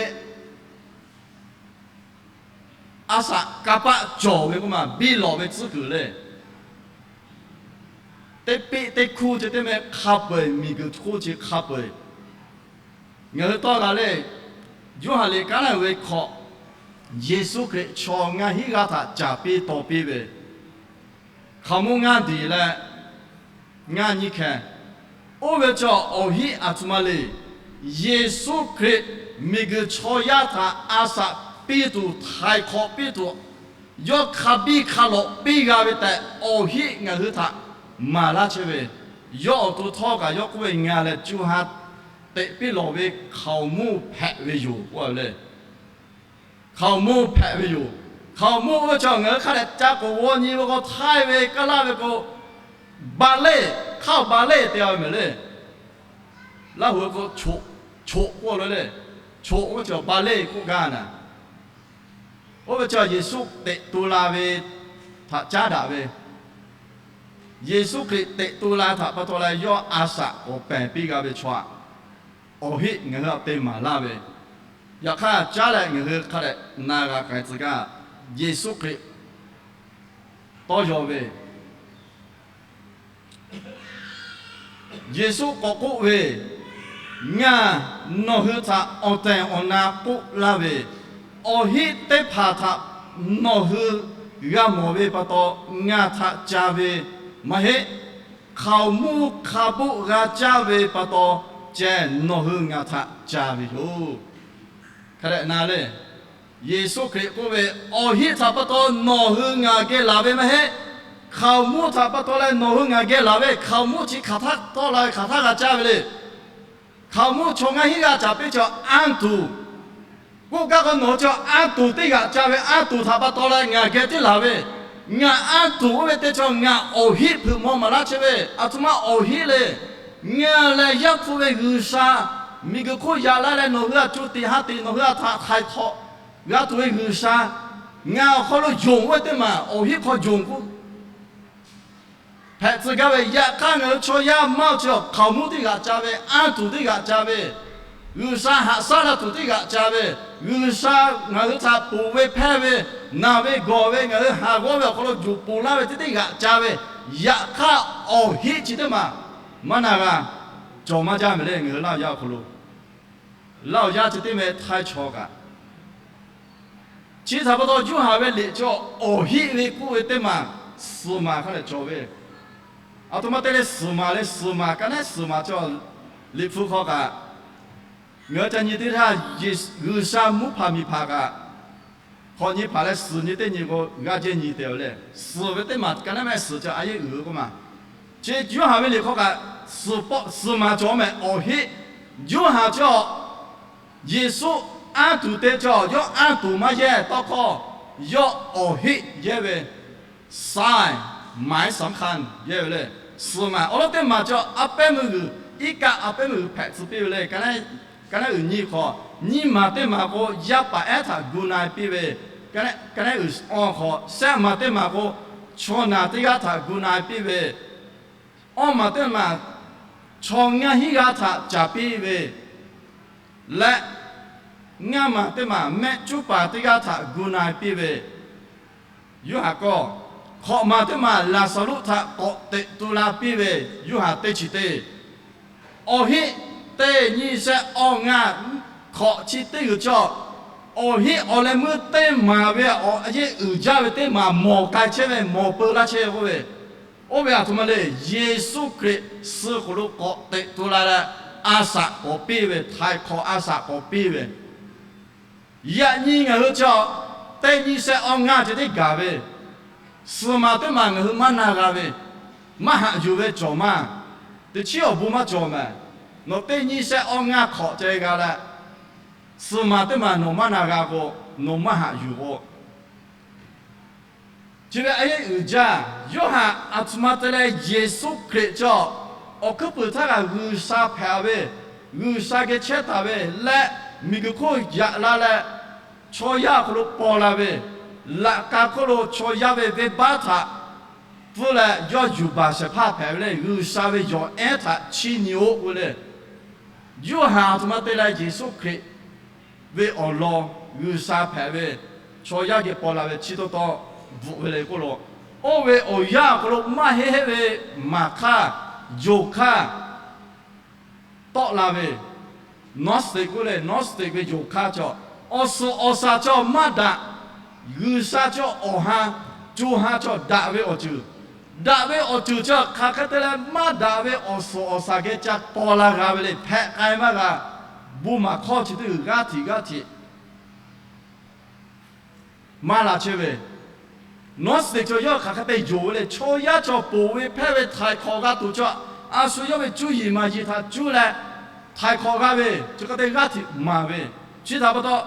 a shaꞈ kanˇ paˆ cawˬ ve k'oˆ maˬ biˇ lawꞈ ve tcuhˉ kuiˬ le. Teˇ peˆ teˇ hkuˇ ceh teˇ meh hk'a peu-eˬ miˬguiˬ hk'oˆ chi hk'a peu-eˬ ngaˬ hui tawˇ g'a le. Yoˇhanˬ liꞈ kanˉ la ve hk'awꞈ, Yeˍsuˆ Hkriꞈ chaw ngaˇ hinˉ g'aˇ htaꞈ caˍ piˇ taw piˇ ve, hkaoˍmonˇ ngaˇ diˬ leh ngaˇ nyiˇ hkeh, oˇ ve chaw awˬ hinˉ aˬ htoꞈ ma le. Yeˍsuˆ Hkriꞈ miˬguiˬ chaw yaˇ htaꞈ a shaꞈ piˇ tuˬ, htaiˍ hk'awꞈ piˇ tuˬ, yawˇ hk'a biˇ hk'a lawꞈ piˇ g'a ve tehꞈ awˬ hinˉ ngaˬ hui htaꞈ maˍ laˇ chehˇ ve, yawˇ awˬ to htawˇ kaꞈ yawˇ k'oˆ ve, Ngaˬ lehˬ co ha teꞈ piˇ lawˬ ve hkaoˍmonˇ hpehꞈ ve yoˬ k'oˆ ve le. Hkaoˍmonˇ hpehꞈ ve yoˬ. Hkaoˍmonˇ oˇ ve chaw ngaˬ hui hk'a dehꞈ ca k'oˍ g'aw nyi ve k'o, htaiˇ ve kaˇ laˇ ve k'o, ba leˇ, hk'aˇ ba leˇ te ve mehˍ le. Laˇ hu ve k'o, choꞈ k'oˆ lo le. Choꞈ oˇ ve chaw ba leˇ k'oˆ gaˇ naˍ. Oˇ ve chaw Yeˍsuˆ teꞈ tu la ve htaꞈ caˉ daꞈ ve, Yeˍsuˆ Hkriꞈ teꞈ tu la htaꞈ pa taw leh yawˇ a shaꞈ k'awꞈ pehˬ piˇ g'a ve chaw aꞈ, awˬ hinˉ ngaˬ hui aꞈ te maˍ laˇ ve, yaꞈ hk'aˇ caˉ leh ngaˬ hui hk'a dehꞈ na g'a k'ai tcuh gaˇ. Yeˍsuˆ Hkriꞈ tawˇ yaw ve, Yeˍsuˆ k'awꞈ k'oˆ ve, Ngaˬ nawˬ hui htaꞈ awˬ tehˬ awˬ na k'oˆ laˇ ve, awˬ hinˉ teˇ hpaˍ htaꞈ nawˬ hui g'a mawˬ ve pa taw ngaˬ htaꞈ ca ve maˇ heˆ. Hkaoˍmonˇ hk'a boˆ g'a caˇ ve pa taw ceh nawˬ hui ngaˬ htaꞈ ca ve yoˬ. Hk'a dehꞈ na le. Yeˍsuˆ Hkriꞈ k'oˆ ve, Awˬ hinˉ htaꞈ pa taw nawˬ hui ngaˬ geh laˬ ve maˇ heˆ. Hkaoˍmonˇ htaꞈ pa taw leh nawˬ hui ngaˬ geh laˬ ve. Hkaoˍmonˇ chi hk'aˬ htaˇ tawˆ la ve, hk'aˬ htaˇ g'a caˇ ve le. Hkaoˍmonˇ chaw ngaˇ hinˉ g'aˇ caˍ piˇ chaw anˇ tuˬ k'oˆ gaˇ k'o, nawˬ hui chaw anˇ tuˬ teˇ g'aꞈ ca ve, anˇ tuˬ htaꞈ pa taw leh ngaˬ geh teˇ laˬ ve, ngaˬ anˇ tuˬ oˇ ve teˇ chaw ngaˬ awˬ hinˉ hpeuꞈ maw maˍ laˇ chehˇ ve, aˬ htoꞈ ma awˬ hinˉ le. Ngaˬ lehˬ Yaˇ hpu ve G'uiˬsha, miˬguiˬ hk'oˆ yaꞈ la leh nawˬ hui htaꞈ co tiꞈ ha tiꞈ nawˬ hui htaꞈ htaiˍ hk'awꞈ g'a tuˬ ve G'uiˬsha, ngaˬ awˬ hk'aw lo yonˍ oˇ ve teˇ maˬ awˬ hinˉ hk'aw yonˍ k'o, hpehꞈ tcuh gaˇ ve. Yaꞈ hk'aˇ ngaˬ hui chaw yaˇ maˇ chi hkaoˍmonˇ teˇ g'aꞈ ca ve, anˇ tuˬ teˇ g'aꞈ ca ve, G'uiˬsha haꞈ shaˉ la tuˬ teˇ g'aꞈ ca ve, G'uiˬsha ngaˬ hui htaꞈ ponˬ ve hpehˇ ve, naˬ ve gawˬ ve, ngaˬ hui haˍ g'awˇ ve awˬ hk'aw lo yuˬ ponˬ laˇ ve teˇ teˇ g'aꞈ ca ve, yaꞈ hk'aˇ awˬ hinˉ chi teˇ maˬ maˇ na g'a, cawˬ maˇ jaˇ mehˍ le. Ngaˬ hui Laˇ huˍ yaˇ awˬ hk'aw lo, Laˇ huˍ yaˇ chi teˇ meh htaiˇ chaw kaꞈ, chi htaꞈ pa taw Yoˇhanˬ ve liꞈ chaw awˬ hinˉ ve k'oˆ ve teˇ maˬ suhˍ maˬ hk'a dehꞈ cawˬ ve, aˬ htoꞈ ma te leh suhˍ maˬ leh suhˍ maˬ ka nehˉ suhˍ maˬ chaw, Liꞈ hpu hk'aw kaꞈ ngaˬ hui ca nyi teˇ htaˇ, G'uiˬsha mvuhˇ hpaˍ miˬ hpaˍ kaꞈ, hk'awꞈ nyi hpaˍ leh suhˍ nyi teˇ nyi k'o g'aˇ jehˇ nyi te ve le. Suhˍ ve teˇ maˬ ka nehˉ mehˆ suhˍ ca a yehˉ uiˍ ve k'oˆ maˬ. Chi Yoˇhanˬ ve liꞈ hk'aw kaꞈ suhˍ maˍ cawˬ mehˍ awˬ heˆ. Yoˇhanˬ chaw, Yeˍsuˆ anˇ tuˬ te chaw yawˇ anˇ tuˬ maˇ yehˇ tawˇ hkawˇ, yawˇ awˬ heˆ yehˇ ve, sign หมายสำคัญ yehˇ ve le. Suhˍ maˍ awˬ lawn teˇ maˬ chaw a pehˉ meuˇ g'uiˬ, iˉ kaˆ a pehˉ meuˇ g'uiˬ hpehꞈ tcuh piˇ ve le. Ka naˉ uiˍ nyi hk'awꞈ, nyiˇ maˬ teˇ maˬ k'o, yaˇ paˍ ehˉ htaꞈ gu na-e piˇ ve. Ka naˉ uiˍ awˬ hk'awꞈ, shehˆ maˬ teˇ maˬ k'o, chaw naˬ teˇ g'aˇ htaꞈ gu na-e piˇ ve. Awˇ maˬ teˇ maˬ, chaw ngaˇ hinˉ g'aˇ htaꞈ caˍ piˇ ve leh, ngaˇ maˬ teˇ maˬ mehˆ cuˉ paˍ teˇ g'aˇ htaꞈ gu na-e piˇ ve. Yoˇhanˬ kawˇ, hkawꞈ maˬ teˇ maˬ Laˍzaˍruˆ htaꞈ k'awꞈ teꞈ tu la piˇ ve. Yoˇhanˬ teˇ chi teˇ. Awˬ heˆ teˇ nyi shehˆ awˇ ngaˇ hkawꞈ chi teˇ g'uiˬ chaw, awˬ heˆ awˬ leh meuˇ teˇ maˬ ve awˬ a yeˇ uiˍ jaˇ ve teˇ maˬ mawˬ k'ai chehˇ ve, mawˬ peu laˇ chehˇ ve k'oˆ ve, oˇ ve a htoꞈ ma le, Yeˍsuˆ Hkriꞈ suh k'oꞈ lo k'awꞈ teꞈ tu la leh, a shaꞈ k'awꞈ piˇ ve, htaiˍ hk'awꞈ a shaꞈ k'awꞈ piˇ ve. Yaꞈ nyi ngaˬ hui chaw teˇ nyi shehˆ awˇ ngaˇ ceh tiˉ gaˬ ve, suhˍ maˍ teˇ maˬ ngaˬ hui maˇ na g'a ve, maˇ haꞈ yuˬ ve cawˬ maˇ. Teˇ chiˉ awˬ bon maˇ cawˬ mehˍ. Nawˬ teˇ nyi shehˆ awˇ ngaˇ hk'awꞈ ceh g'a leh, suhˍ maˍ teˇ maˬ nawˬ maˇ na g'a k'o, nawˬ maˇ haꞈ yuˬ k'o, chi ve a yeˇ uiˍ jaˇ. Yoˇhanˬ a htoꞈ ma te leh Yeˍsuˆ Hkriꞈ chaw awˬ hkuiˉ puiˍ htaˇ kaꞈ G'uiˬsha hpehꞈ ve, G'uiˬsha geh chehˇ taˍ ve leh, miˬguiˬ hk'oˆ yaꞈ la leh, chaw yaˇ awˬ hk'aw lo paw la ve, laꞈ ka hk'oˆ lo chaw yaˇ ve venˇbaˆ htaꞈ pfuhˇ leh yawˇ yuˬ baˬ shehˍ hpaˇ hpehꞈ ve le. G'uiˬsha ve yawˬ ehˉ htaꞈ chiˇ nyi-oˆ k'oˆ ve le. Yoˇhanˬ a htoꞈ ma te leh Yeˍsuˆ Hkriꞈ ve awˬ lawn G'uiˬsha hpehꞈ ve, chaw yaˇ geh paw la ve chi taw taw bvuhꞈ ve le k'oˆ lo. Oˇ ve awˬ yanˇ awˬ hk'aw lo maˇ heˆ heˆ ve maˍ hk'aˇ, yonˍ hk'aˇ tawˆ la ve, Gnostic k'oˆ le, Gnostic ve yonˍ hk'aˇ chaw, awˬ suhˍ awˬ shaˍ chaw maˇ daꞈ, G'uiˬsha chaw awˬ ha, co ha chaw daꞈ ve awˬ ceuˬ, daꞈ ve awˬ ceuˬ chaw hk'aˬ hk'e te leh maˇ daꞈ ve awˬ suhˍ awˬ shaˍ geh ca paw la g'a ve le. Hpehꞈ k'ai maˇ g'a. Bon maˍ hkawˇ chi teˇ g'uiˬ g'aˇ hteꞈ g'aˇ hteꞈ maˇ la chehˇ ve, Gnostic chaw yawˇ hk'aˬ hk'e te yonˍ ve le. Chaw yaˇ chaw ponˬ ve hpehˇ ve htaiˍ hk'awꞈ g'a tuˬ chaw, a shu yawˇ ve cuˇ yiˍ maˍ yiˍ htaꞈ cuˇ leh htaiˍ hk'awꞈ g'a ve, chi hk'e te g'aˇ hteꞈ maˍ ve. Chi htaꞈ pa taw,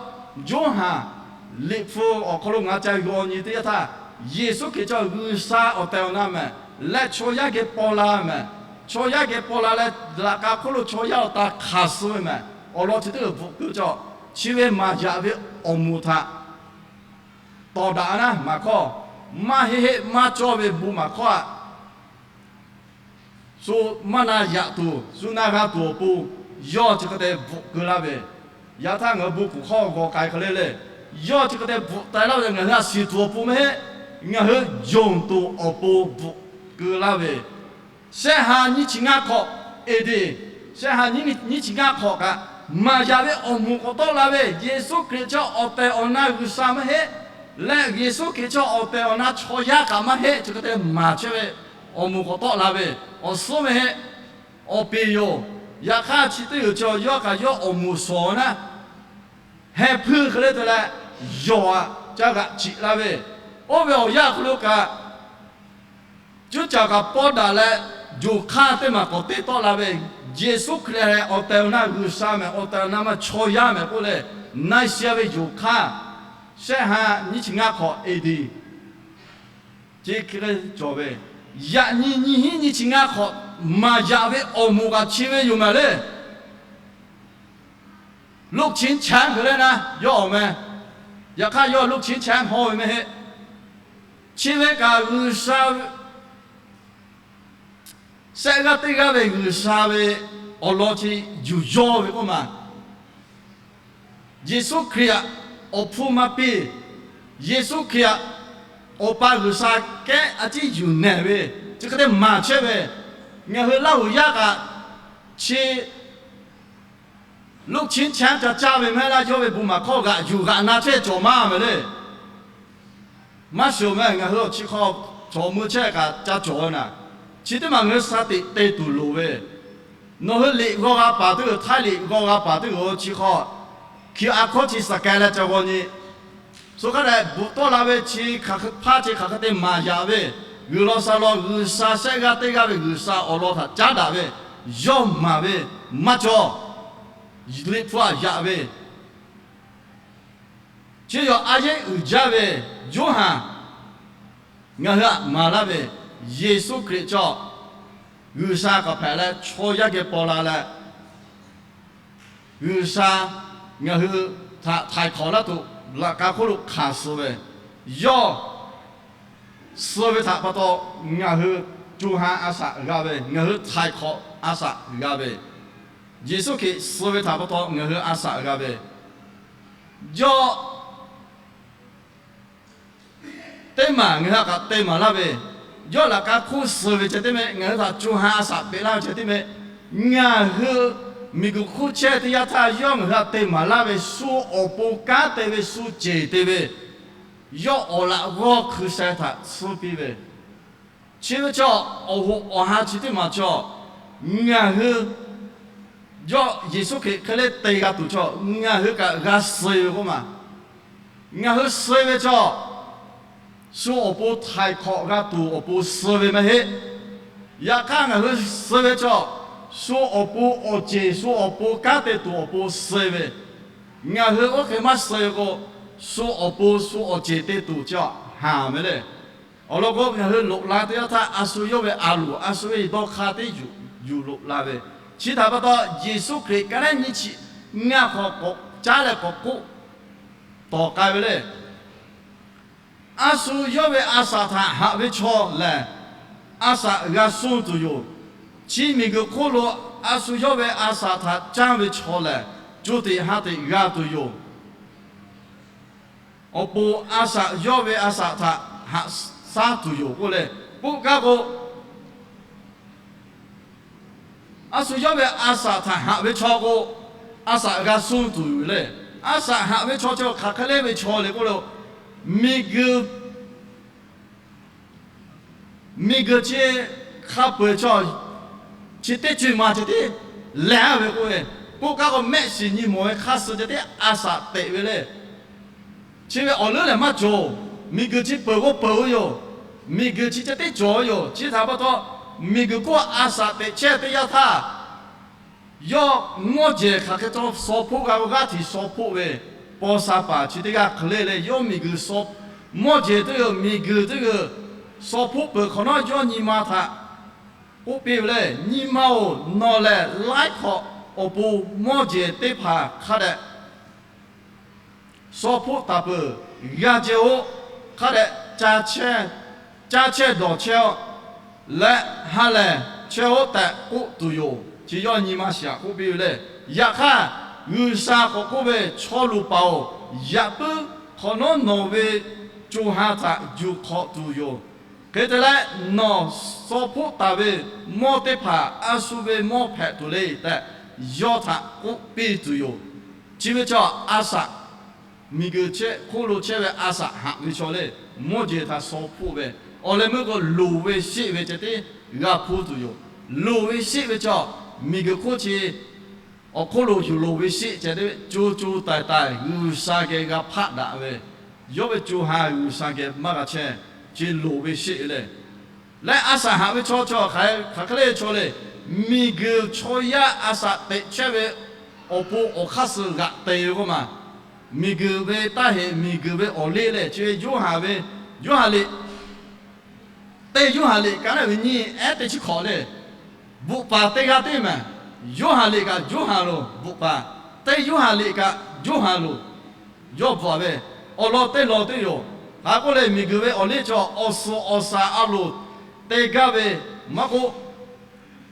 Yoˇhanˬ Liꞈ hpu awˬ hk'aw lo ngaˬ ca g'aw nyi teˇ yanˇ htaˇ, Yeˍsuˆ Hkriꞈ chaw G'uiˬsha awˬ tehˬ awˬ na mehˍ leh chaw yaˇ geh paw la mehˍ. Chaw yaˇ geh paw la leh laꞈ ka hk'oˆ lo chaw yaˇ awˬ ta hk'aˬ suh ve mehˍ. Awˬ lawn chi teˇ g'uiˬ bvuhꞈ keu chaw, chi ve maˍ yaꞈ ve awˬ moˍ htaꞈ tawˍ daꞈ naˉ maˍ hkawˇ, maˇ heˆ heˆ maˇ cawˇ ve bon maˍ hkawˇ aꞈ, shu maˇ na yaꞈ tuˬ shu na g'a tuˬ awˬ pon, yawˇ chi hk'e te bvuhꞈ keu laˇ ve. Yaꞈ htaˇ ngaˬ hui bon kuˬ hk'awˇ g'aw k'ai hk'e le le, yawˇ chi hk'e te bvuhꞈ taiˍ laˇ ve ngaˬ hui a shiˍ tuˬ awˬ pon maˇ heˆ, ngaˬ hui yonˍ tuˬ awˬ pon bvuhꞈ keu laˇ ve. Shehˆ ha nyiˇ chi ngaˇ hk'awꞈ, eˍdeˍ, shehˆ ha nyiˇ chi ngaˇ hk'awꞈ kaꞈ, maˍ yaꞈ ve awˬ moˍ k'awꞈ tawˆ la ve, Yeˍsuˆ Hkriꞈ chaw awˬ tehˬ awˬ na G'uiˬsha maˇ heˆ leh, Yeˍsuˆ Hkriꞈ chaw awˬ tehˬ awˬ na chaw yaˇ kaꞈ maˇ heˆ, chi hk'e te maˍ chehˇ ve awˬ moˍ k'awꞈ tawˆ la ve, awˬ suhˉ ve heˆ, awˬ peˍ yoˬ. Yaꞈ hk'aˇ chi teˇ g'uiˬ chaw yawˇ kaꞈ yawˇ awˬ moˍ shawˍ naˉ, heh hpuiˇ hk'e le te leh, yawˬ aꞈ ca g'aꞈ ciꞈ la ve, oˇ ve awˬ yanˇ hk'aw lo kaꞈ, cuˇ caˬ kaꞈ pawˇ daꞈ leh, yonˍ hk'aˇ teˇ maˬ k'awꞈ te tawˆ la ve, Yeˍsuˆ Hkriꞈ lehˬ awˬ tehˬ awˬ na G'uiˬsha mehˍ, awˬ tehˬ awˬ na maˇ chaw yaˇ mehˍ k'oˆ leh, Nicaea ve yonˍ hk'aˇ, shehˆ ha nyiˇ chi ngaˇ hk'awꞈ eˍdeˍ, chi hk'e cawˬ ve, yaꞈ nyi nyiˇ hinˉ nyiˇ chi ngaˇ hk'awꞈ maˍ yaꞈ ve awˬ moˍ kaꞈ chi ve yoˬ mehˍ le. ลูกชิ้นช้าง hk'e le naˉ yawˇ awˬ meh. Yaꞈ hk'aˇ yawˇ ลูกชิ้นช้าง hawˇ ve maˇ heˆ. Chi ve kaꞈ G'uiˬsha shehˆ g'aˇ teˇ g'aˇ ve G'uiˬsha ve awˬ lawn chi yuˬ yawˇ ve k'oˆ ma. Yeˍsuˆ Hkriꞈ aꞈ awˬ hpfuhˇ maˇ piˇ. Yeˍsuˆ Hkriꞈ aꞈ Awˬ pa G'uiˬsha kehˉ a ciˉ yuˬ nehˬ ve, chi hk'e te maˍ chehˇ ve, ngaˬ hui Laˇhuˍ yaˇ kaꞈ chi ลูกชิ้นช้าง ca caˇ ve maˇ heˆ laˇ. Yawˇ ve bon maˍ hkawˇ g'aꞈ yuˬ g'aꞈ na chehˇ cawˬ maˇ mehˍ le. Maˇ shiˍ-oˬ mehˍ, ngaˬ hui awˬ chi hk'aw cawˬ meuˇ chehˇ kaꞈ ca cawˬ ve naˍ, chi teˇ maˬ ngaˬ hui sha teꞈ te tuˬ loˍ ve. Nawˬ hui liꞈ g'aw g'a paˍ teˇ g'uiˬ, htaiˇ liꞈ g'aw g'a paˍ teˇ g'uiˬ chi hk'aw, hkiˬ a hkawˇ chi suhˍ keh leh ca g'aw nyi. Shu hk'a dehꞈ bvuhꞈ tawˆ la ve chi hk'aˬ hpaˇ chi hk'aˬ hk'e te maˍ yaꞈ ve, G'uiˬ law sha law G'uiˬsha shehˆ g'aˇ teˇ g'aˇ ve G'uiˬsha awˬ lawn htaꞈ caˉ daꞈ ve, yawˇ maˍ ve maˇ cawˬ. Liꞈ hpu aꞈ yaꞈ ve, chi yawˬ a yehˉ uiˍ jaˇ ve Yoˇhanˬ ngaˬ hui htaꞈ maˍ laˇ ve, Yeˍsuˆ Hkriꞈ cawˬ G'uiˬsha k'awꞈ hpehꞈ leh chaw yaˇ geh paw la leh, G'uiˬsha ngaˬ hui htaꞈ htaiˍ hk'awꞈ laˇ tuˬ laꞈ ka hk'oˆ lo hkanˍ suh ve, yawˇ suh ve htaꞈ pa taw ngaˬ hui co ha a shaꞈ g'a ve, ngaˬ hui htaiˍ hk'awꞈ a shaꞈ g'a ve, Yeˍsuˆ Hkriꞈ suh ve htaꞈ pa taw ngaˬ hui a shaꞈ g'a ve, yawˇ teˇ maˬ ngaˬ hui htaꞈ te maˍ laˇ ve, yawˇ laꞈ ka hk'oˆ suh ve ceh teˇ meh, ngaˬ hui htaꞈ co ha a shaꞈ peꞈ laˇ ve ceh teˇ meh, ngaˬ hui miˬguiˬ hk'oˆ chehˇ teˇ yanˇ htaˇ yawˇ ngaˬ hui htaꞈ te maˍ laˇ ve shu awˬ pon kanˉ te ve shu ceˬ te ve, yawˇ awˬ laꞈ g'awˇ hkui sheh htaꞈ tsuhˇ piˇ ve, chi ve chaw awˬ hoꞈ awˬ ha chi teˇ maˬ chaw, ngaˬ hui yawˇ Yeˍsuˆ Hkriꞈ hk'e le te g'a tuˬ chaw ngaˬ hui kaꞈ g'a suh ve k'oˆ ma. Ngaˬ hui suh ve chaw, shu awˬ pon htaiˍ hk'awꞈ g'a tuˬ awˬ pon suh ve maˇ heˆ. Yaꞈ hk'aˇ ngaˬ hui suh ve chaw, shu awˬ pon awˬ ceˬ, shu awˬ pon kanˉ te tuˬ awˬ pon suh ve, ngaˬ hui oˇ hk'e maˇ suh ve k'o, shu awˬ pon shu awˬ ceˬ te tuˬ chaw haˍ ve le. Awˬ lawn k'o, ngaˬ hui loꞈ la teˇ yanˇ htaˇ a shu yawˇ ve a loˍ, a shu ve dawˇ hk'aˇ teˇ yuˬ yuˬ loꞈ la ve, chi htaꞈ pa taw Yeˍsuˆ Hkriꞈ ka lehˉ nyiˇ chi ngaˇ hk'aw k'awꞈ caˉ leh k'awꞈ k'oˆ tawˍ k'ai ve le. A shu yawˇ ve a shaꞈ htaꞈ haꞈ ve chaw lehˬ, a shaꞈ g'a suh tuˬ yoˬ. Chi miˬguiˬ hk'oˆ lo a shu yawˇ ve a shaꞈ htaꞈ caˇ ve chaw lehˬ, co teꞈ ha teꞈ g'a tuˬ yoˬ. Awˬ pon a shaꞈ yawˇ ve a shaꞈ htaꞈ haꞈ shaˉ tuˬ yoˬ k'oˆ le. K'oˆ kaˇ k'o, a shu yawˇ ve a shaꞈ htaꞈ haꞈ ve chaw k'o, a shaꞈ g'a suh tuˬ yoˬ le. A shaꞈ haꞈ ve chaw chi hk'aˬ hk'e le ve chaw le k'oˆ lo, miˬguiˬ miˬguiˬ chi hk'a peu-eˬ chaw chi teˇ co ma ceh tiˉ leh a ve k'oˆ ve, k'oˆ kaˇ k'o mehˆ shiˍ nyi mawˬ ve hk'aˇ suh ceh tiˉ a shaꞈ teꞈ ve le. Chi ve awˬ leuˉ lehˬ maˇ cawˬ. Miˬguiˬ chi peuˬ k'o peuˬ ve yoˬ. Miˬguiˬ chi ceh tiˉ cawˬ ve yoˬ. Chi htaꞈ pa taw, miˬguiˬ hk'oˆ a shaꞈ teꞈ chehˇ teˇ yanˇ htaˇ, yawˇ mawˇ jehˬ hk'aˬ hk'e taw shaw hpoˆ g'a k'o g'aˇ hteꞈ shaw hpoˆ ve, paw sha paˍ chi teˇ g'aˇ hk'e le le, yawˇ miˬguiˬ shaw, mawˇ jehˬ teˇ g'aˇ, miˬguiˬ teˇ g'aˇ, shaw hpoˆ peuˬ hk'awꞈ nawˉ yawˇ nyi ma htaꞈ k'oˆ piˇ ve le. Nyi ma-oˬ, nawˬ lehˬ laiˉ hk'awꞈ awˬ pon mawˇ jehˬ teˇ hpaˍ hk'a dehꞈ shaw hpoˆ taˍ peuˬ. G'a jehˬ-oˆ. Hk'a dehꞈ caˇ chehˇ dawˬ chehˇ-oˆ leh ha lehˬ chehˇ-oˆ tehꞈ k'oˆ tuˬ yoˬ. Chi yawˇ nyi ma shiˍ htaꞈ k'oˆ piˇ ve le. Yaꞈ hk'aˇ, G'uiˬsha k'awꞈ k'oˆ ve, Chaw luˬ paˍ-oˬ, yaꞈ puiˉ hk'awꞈ nawˉ nawˬ ve co ha htaꞈ yuˬ hk'awꞈ tuˬ yoˬ. Hk'e te leh, nawˬ shaw hpoˆ taˍ ve mawˇ teˇ hpaˍ a shu ve mawˇ hpehꞈ tuˬ le tehꞈ, yawˇ htaꞈ k'oˆ piˇ tuˬ yoˬ. Chi ve chaw a shaꞈ, miˬguiˬ chehˇ hk'oˆ lo chehˇ ve a shaꞈ haꞈ ve chaw le, mawˇ jehˬ htaꞈ shaw hpoˆ ve, awˬ leh meuˇ k'o loˍ ve sheˆ ve ceh tiˉ g'a hpuˇ tuˬ yoˬ. Loˍ ve sheˆ ve chaw, miˬguiˬ hk'oˆ chi awˬ hk'oˆ lo yuˬ loˍ ve sheˆ ceh tiˉ co co taiˍ taiˍ G'uiˬsha geh g'a hpaˆ daꞈ ve, yawˇ ve co ha G'uiˬsha geh maˇ g'a chehˇ, chi loˍ ve sheˆ ve le. Leh a shaꞈ haꞈ ve chaw chi hk'aˬ hk'e le chaw le, miˬguiˬ chaw yaˇ a shaꞈ teꞈ chehˇ ve awˬ pon awˬ hk'aˇ suh g'aꞈ te ve k'oˆ ma. Miˬguiˬ ve taˇ heꞈ, miˬguiˬ ve awˬ liˇ lehˬ, chi ve Yoˇhanˬ ve, Yoˇhanˬ liꞈ, teˇ Yoˇhanˬ liꞈ ka naˉ ve nyiˇ ehˉ teˇ chi hk'awꞈ le. Bvuhꞈ paˍ teˇ g'aˇ teˇ mehˍ. Yoˇhanˬ liꞈ kaꞈ Yoˇhanˬ loˬ bvuhꞈ paˍ, teˇ Yoˇhanˬ liꞈ kaꞈ Yoˇhanˬ loˬ, yawˇ bvuhꞈ ve awˬ lawn teˇ lawn teˇ yoˬ. Hk'aˬ k'oˆ le, miˬguiˬ ve awˬ liˇ chaw awˬ suhˍ awˬ shaˍ a loˍ te gaˇ ve maˇ k'oˆ,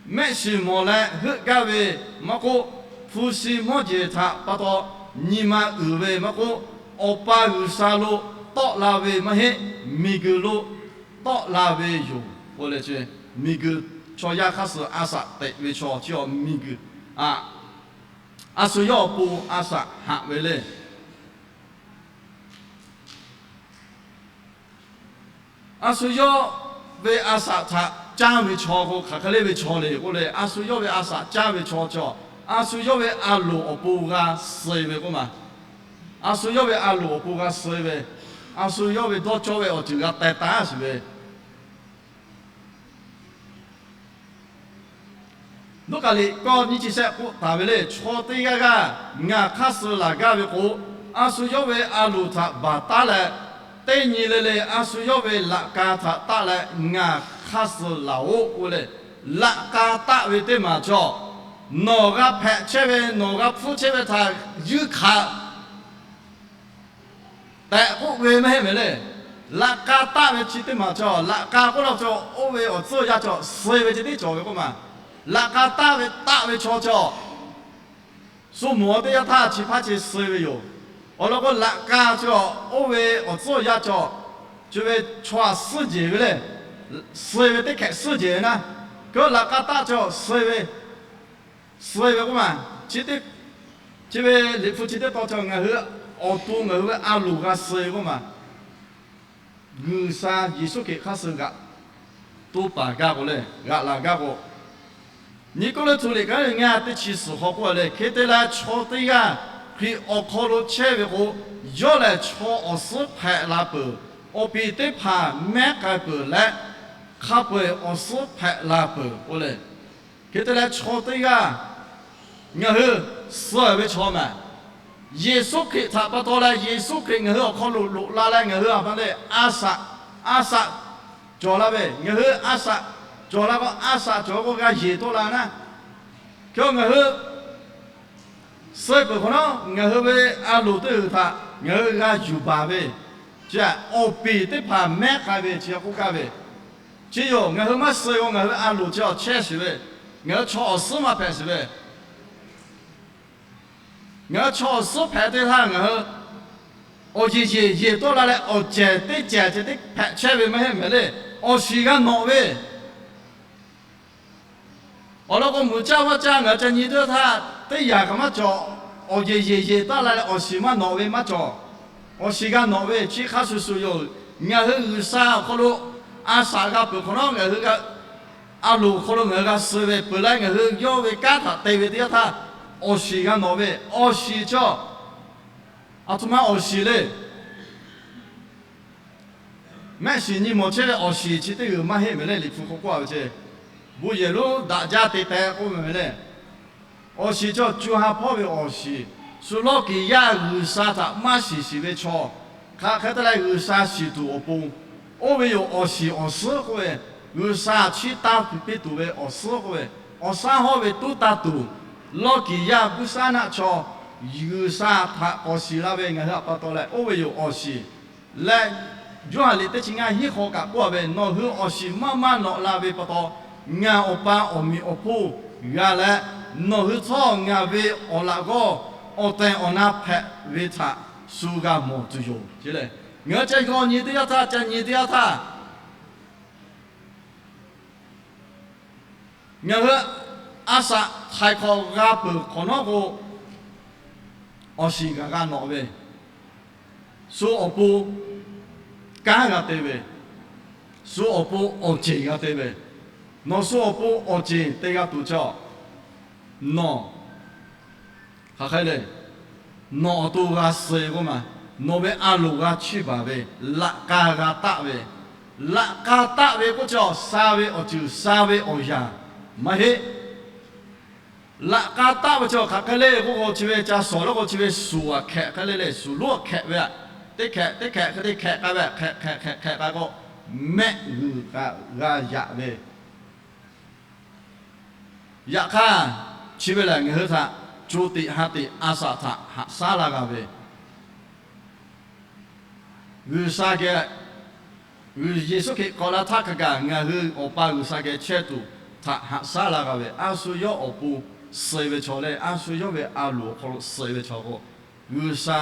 mehˆ shiˍ mawˬ leh heuˆ gaˇ ve maˇ k'oˆ, hpu shi mawˇ jehˬ htaꞈ pa taw nyi ma uiˍ ve maˇ k'oˆ, Awˬ pa G'uiˬsha lo tawˆ la ve maˇ heˆ, miˬguiˬ lo tawˆ la ve yoˬ k'oˆ le. Miˬguiˬ chaw yaˇ hk'aˇ suh a shaꞈ teꞈ ve chaw chi awˬ miˬguiˬ a, a shu yawˇ awˬ pon a shaꞈ haꞈ ve le. A shu yawˇ ve a shaꞈ htaꞈ caˇ ve chaw k'o, hk'aˬ hk'e le ve chaw le k'oˆ le, a shu yawˇ ve a shaꞈ caˇ ve chaw chaw, a shu yawˇ ve a loˍ awˬ pon g'a suh ve k'oˆ ma. A shu yawˇ ve a loˍ awˬ pon g'a suh ve, a shu yawˇ ve dawˇ cawˇ ve awˬ ceuˬ g'a teh taˉ shiˍ ve Luˉkaꞈ liꞈ kawˇ nyiˇ chi shehˆ k'oˆ taˍ ve le, chaw teˇ g'aˇ g'aˇ ngaˬ hk'aˇ suh laˬ gaˇ ve k'o, a shu yawˇ ve a loˍ htaꞈ baˬ taˉ leh, teˇ nyi le le a shu yawˇ ve laꞈ ka htaꞈ taˆ leh ngaˬ hk'aˇ suh laˬ-oꞈ k'oˆ le. Laꞈ ka taˆ ve teˇ maˬ chaw, nawˬ g'a hpehꞈ chehˇ ve, nawˬ g'a hpfuhˇ chehˇ ve htaꞈ yuˇ hkanˍ tehꞈ k'oˆ ve maˇ heˆ mehˍ le. Laꞈ ka taˆ ve chi teˇ maˬ chaw, laꞈ ka k'oˆ la chaw, oˇ ve awˬ tcuhˉ awˬ yanˇ chaw suh ve ceh tiˉ cawˬ ve k'oˆ ma. Laꞈ ka taˆ ve, taˆ ve chaw chaw, shu mawˬ teˇ yanˇ htaˇ chi hpaˇ chi suh ve yoˬ. Awˬ lawn k'o, laꞈ ka chaw, oˇ ve awˬ tcuhˉ awˬ yanˇ chaw, chi ve chaw a suhˉ jehˬ ve le. Suh ve teˇ hkehꞈ suhˉ jehˬ ve naˉ, keu laꞈ ka taˆ chaw suh ve, suh ve k'oˆ ma. Chi teˇ, chi ve Liꞈ hpu chi teˇ tawn chaw ngaˬ hui awˬ to ngaˬ hui ve a loˍ g'a suh ve k'oˆ ma. G'uiˬsha Yeˍsuˆ Hkriꞈ hk'aˇ suh g'aꞈ to paˍ gaˇ k'o le, g'aꞈ laˬ gaˇ k'o, Nyi-kawˇrenˍhtuˆ liꞈ ka ngaˇ teˇ chi suhˍ hk'aw k'oˆ leh, hk'e te leh chaw teˇ g'aˇ Hkriꞈ awˬ hk'aw lo chehˇ ve k'o, yawˇ lehˬ chaw awˬ suhˉ hpehꞈ la peuˬ. Awˬ piˍ teˇ hpaˍ mehˉ k'ai peuˬ leh, hk'a peu-eˬ awˬ suhˉ hpehꞈ la peuˬ k'oˆ le. Hk'e te leh chaw teˇ g'aˇ ngaˬ hui suh ve chaw mehˍ, Yeˍsuˆ Hkriꞈ htaꞈ pa taw leh Yeˍsuˆ Hkriꞈ ngaˬ hui awˬ hk'aw lo loꞈ la leh ngaˬ hui a ma le, a shaꞈ, a shaꞈ cawˬ la ve, ngaˬ hui a shaꞈ cawˬ la k'o, a shaꞈ cawˬ k'o g'a yeˬ tawˆ la naˉ. Hk'e ngaˬ hui suh peuˬ hk'awꞈ nawˉ, ngaˬ hui ve a loˍ teˇ hui htaꞈ ngaˬ hui g'a yuˬ baˬ ve, chi awˬ piˍ teˇ hpaˍ mehˉ k'ai ve chi k'oˆ gaˇ ve. Chi yoˬ, ngaˬ hui maˇ suh k'o ngaˬ hui a loˍ chi awˬ chehˇ shiˍ ve, ngaˬ hui chaw awˬ suhˉ maˇ hpehꞈ shiˍ ve. Ngaˬ hui chaw awˬ suhˉ hpehꞈ teˇ htaˇ ngaˬ hui awˬ yeˬ yeˬ yeˬ tawˆ la leh awˬ cehˬ teˇ cehˬ ceh teˇ hpehꞈ chehˇ ve maˇ heˆ mehˍ le. Awˬ shiˍ g'a nawꞈ ve, awˬ lawn k'o, mvuhˬ caˇ vaˇ caˇ ngaˬ hui ca nyi teˇ htaˇ, teˇ yanˇ kaꞈ maˇ cawˬ. Awˬ yeˬ yeˬ yeˬ taˉ la leh awˬ shiˍ maˇ nawꞈ ve maˇ cawˬ. Awˬ shiˍ g'a nawꞈ ve chi hk'a shuˍ shuˍ yoˬ. Ngaˬ hui G'uiˬsha awˬ hk'aw lo a shaꞈ g'a peuˬ hk'awꞈ nawˉ, ngaˬ hui a loˍ awˬ hk'aw lo ngaˬ hui g'a suh ve peuˬ leh, ngaˬ hui yawˇ ve kanˉ htaꞈ te ve teˇ yanˇ htaˇ, awˬ shiˍ g'a nawꞈ ve, awˬ shiˍ chaw a htoꞈ ma awˬ shiˍ le. Mehˆ shiˍ nyi mawˬ chehˇ ve awˬ shiˍ chi teˇ g'uiˬ maˇ heˆ mehˍ le. Liꞈ hpu hk'aw k'oˆ a ve ceh, bon yehˬ lonˉ daꞈ jaˇ te tehꞈ k'oˆ ve mehˍ le. Awˬ shiˍ chaw co ha hpawˇ ve awˬ shiˍ, shu lawˇ kiˍ yaˇ G'uiˬsha htaꞈ maˇ shiˍ shiˍ ve chaw, hk'aˬ hk'e te leh G'uiˬsha shiˍ tuˬ awˬ pon, oˇ ve yoˬ awˬ shiˍ awˬ suhˉ k'oˆ ve, G'uiˬsha chiˇ taˇ piˇ tuˬ ve awˬ suhˉ k'oˆ ve, awˬ shaˉ hawˉ ve tuˉ taˇ tuˬ, lawˇ kiˍ yaˇ buiˇshaˆaˆ chaw G'uiˬsha htaꞈ k'awꞈ shiˍ la ve ngaˬ hui htaꞈ pa taw leh oˇ ve yoˬ awˬ shiˍ. Leh Yoˇhanˬ liꞈ teˇ chi ngaˇ hiˉ hk'aw kaꞈ k'oˆ a ve, nawˬ hui awˬ shiˍ maˇ maˇ nawꞈ la ve pa taw, ngaˬ Awˬ pa awˬ meꞈ awˬ hponˇ g'a leh, nawˬ hui htawˇ ngaˬ ve awˬ laꞈ g'awˇ awˬ tehˬ awˬ na hpehꞈ ve htaꞈ shu g'a mawˬ tuˬ yoˬ. Ngaˬ hui ca g'aw nyi teˇ yanˇ htaˇ, ca nyi teˇ yanˇ htaˇ, ngaˬ hui a shaꞈ htaiˍ hk'awꞈ g'a peuˬ hk'awꞈ nawˉ k'o, awˬ shiˍ gaˬ g'a nawꞈ ve, shu awˬ pon kanˉ g'a te ve, shu awˬ pon awˬ ceˬ g'a te ve, nawˬ shu awˬ pon awˬ ceˬ te g'a tuˬ chaw, nawˬ hk'aˬ hk'e le, nawˬ awˬ to g'a suh k'oˆ ma, nawˬ ve a loˍ g'a chiˇ baˬ ve, laꞈ ka g'a taˆ ve, laꞈ ka taˆ ve k'oˆ chaw sha ve awˬ ceuˬ sha ve awˬ yanˍ maˇ heˆ. Laꞈ ka taˆ ve chaw hk'aˬ hk'e le k'oˆ k'o, chi ve ca shawˍ la k'o, chi ve shuˍ aꞈ hkehꞈ hk'e le le, shuˍ lonˉ aꞈ hkehꞈ ve aꞈ, teˇ hkehꞈ teˇ hkehꞈ hk'e te hkehꞈ k'ai ve aꞈ, hkehꞈ hkehꞈ hkehꞈ hkehꞈ k'ai k'o, mehˆ g'uiˬ kaꞈ g'a yaꞈ ve, yaꞈ hk'aˇ, chi ve lehˬ ngaˬ hui htaꞈ co tiꞈ ha tiꞈ a shaꞈ htaꞈ haꞈ shaˉ laˇ g'a ve, G'uiˬsha geh, Yeˍsuˆ Hkriꞈ k'awꞈ la htaˇ hk'a gaˬ ngaˬ hui Awˬ pa G'uiˬsha geh chehˇ tuˬ htaꞈ haꞈ shaˉ laˇ g'a ve, a shu yawˇ awˬ pon suh ve chaw leh a shu yawˇ ve a loˍ awˬ hk'aw lo suh ve chaw k'o, G'uiˬsha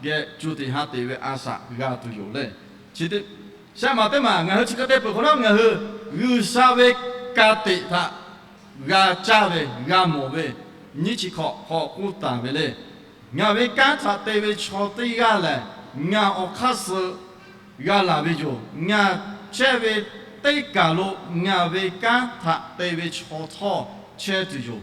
geh co tiꞈ ha tiꞈ ve a shaꞈ g'a tuˬ yoˬ le. Chi teˇ, sha maˬ teˇ maˬ ngaˬ hui chi hk'e te peuˬ hk'awꞈ nawˉ, ngaˬ hui G'uiˬsha ve ka tiꞈ htaꞈ g'a caˇ ve, g'a mawˬ ve, nyiˇ chi hk'awꞈ hk'aw k'oˆ taˍ ve le. Ngaˬ ve kanˉ htaꞈ te ve chaw teˇ g'aˇ lehˬ, ngaˬ awˬ hk'aˇ suh g'a laˬ ve yoˬ. Ngaˬ chehˇ ve teˇ kaˬ lo ngaˬ ve kanˉ htaꞈ te ve chaw htawˇ chehˇ tuˬ yoˬ.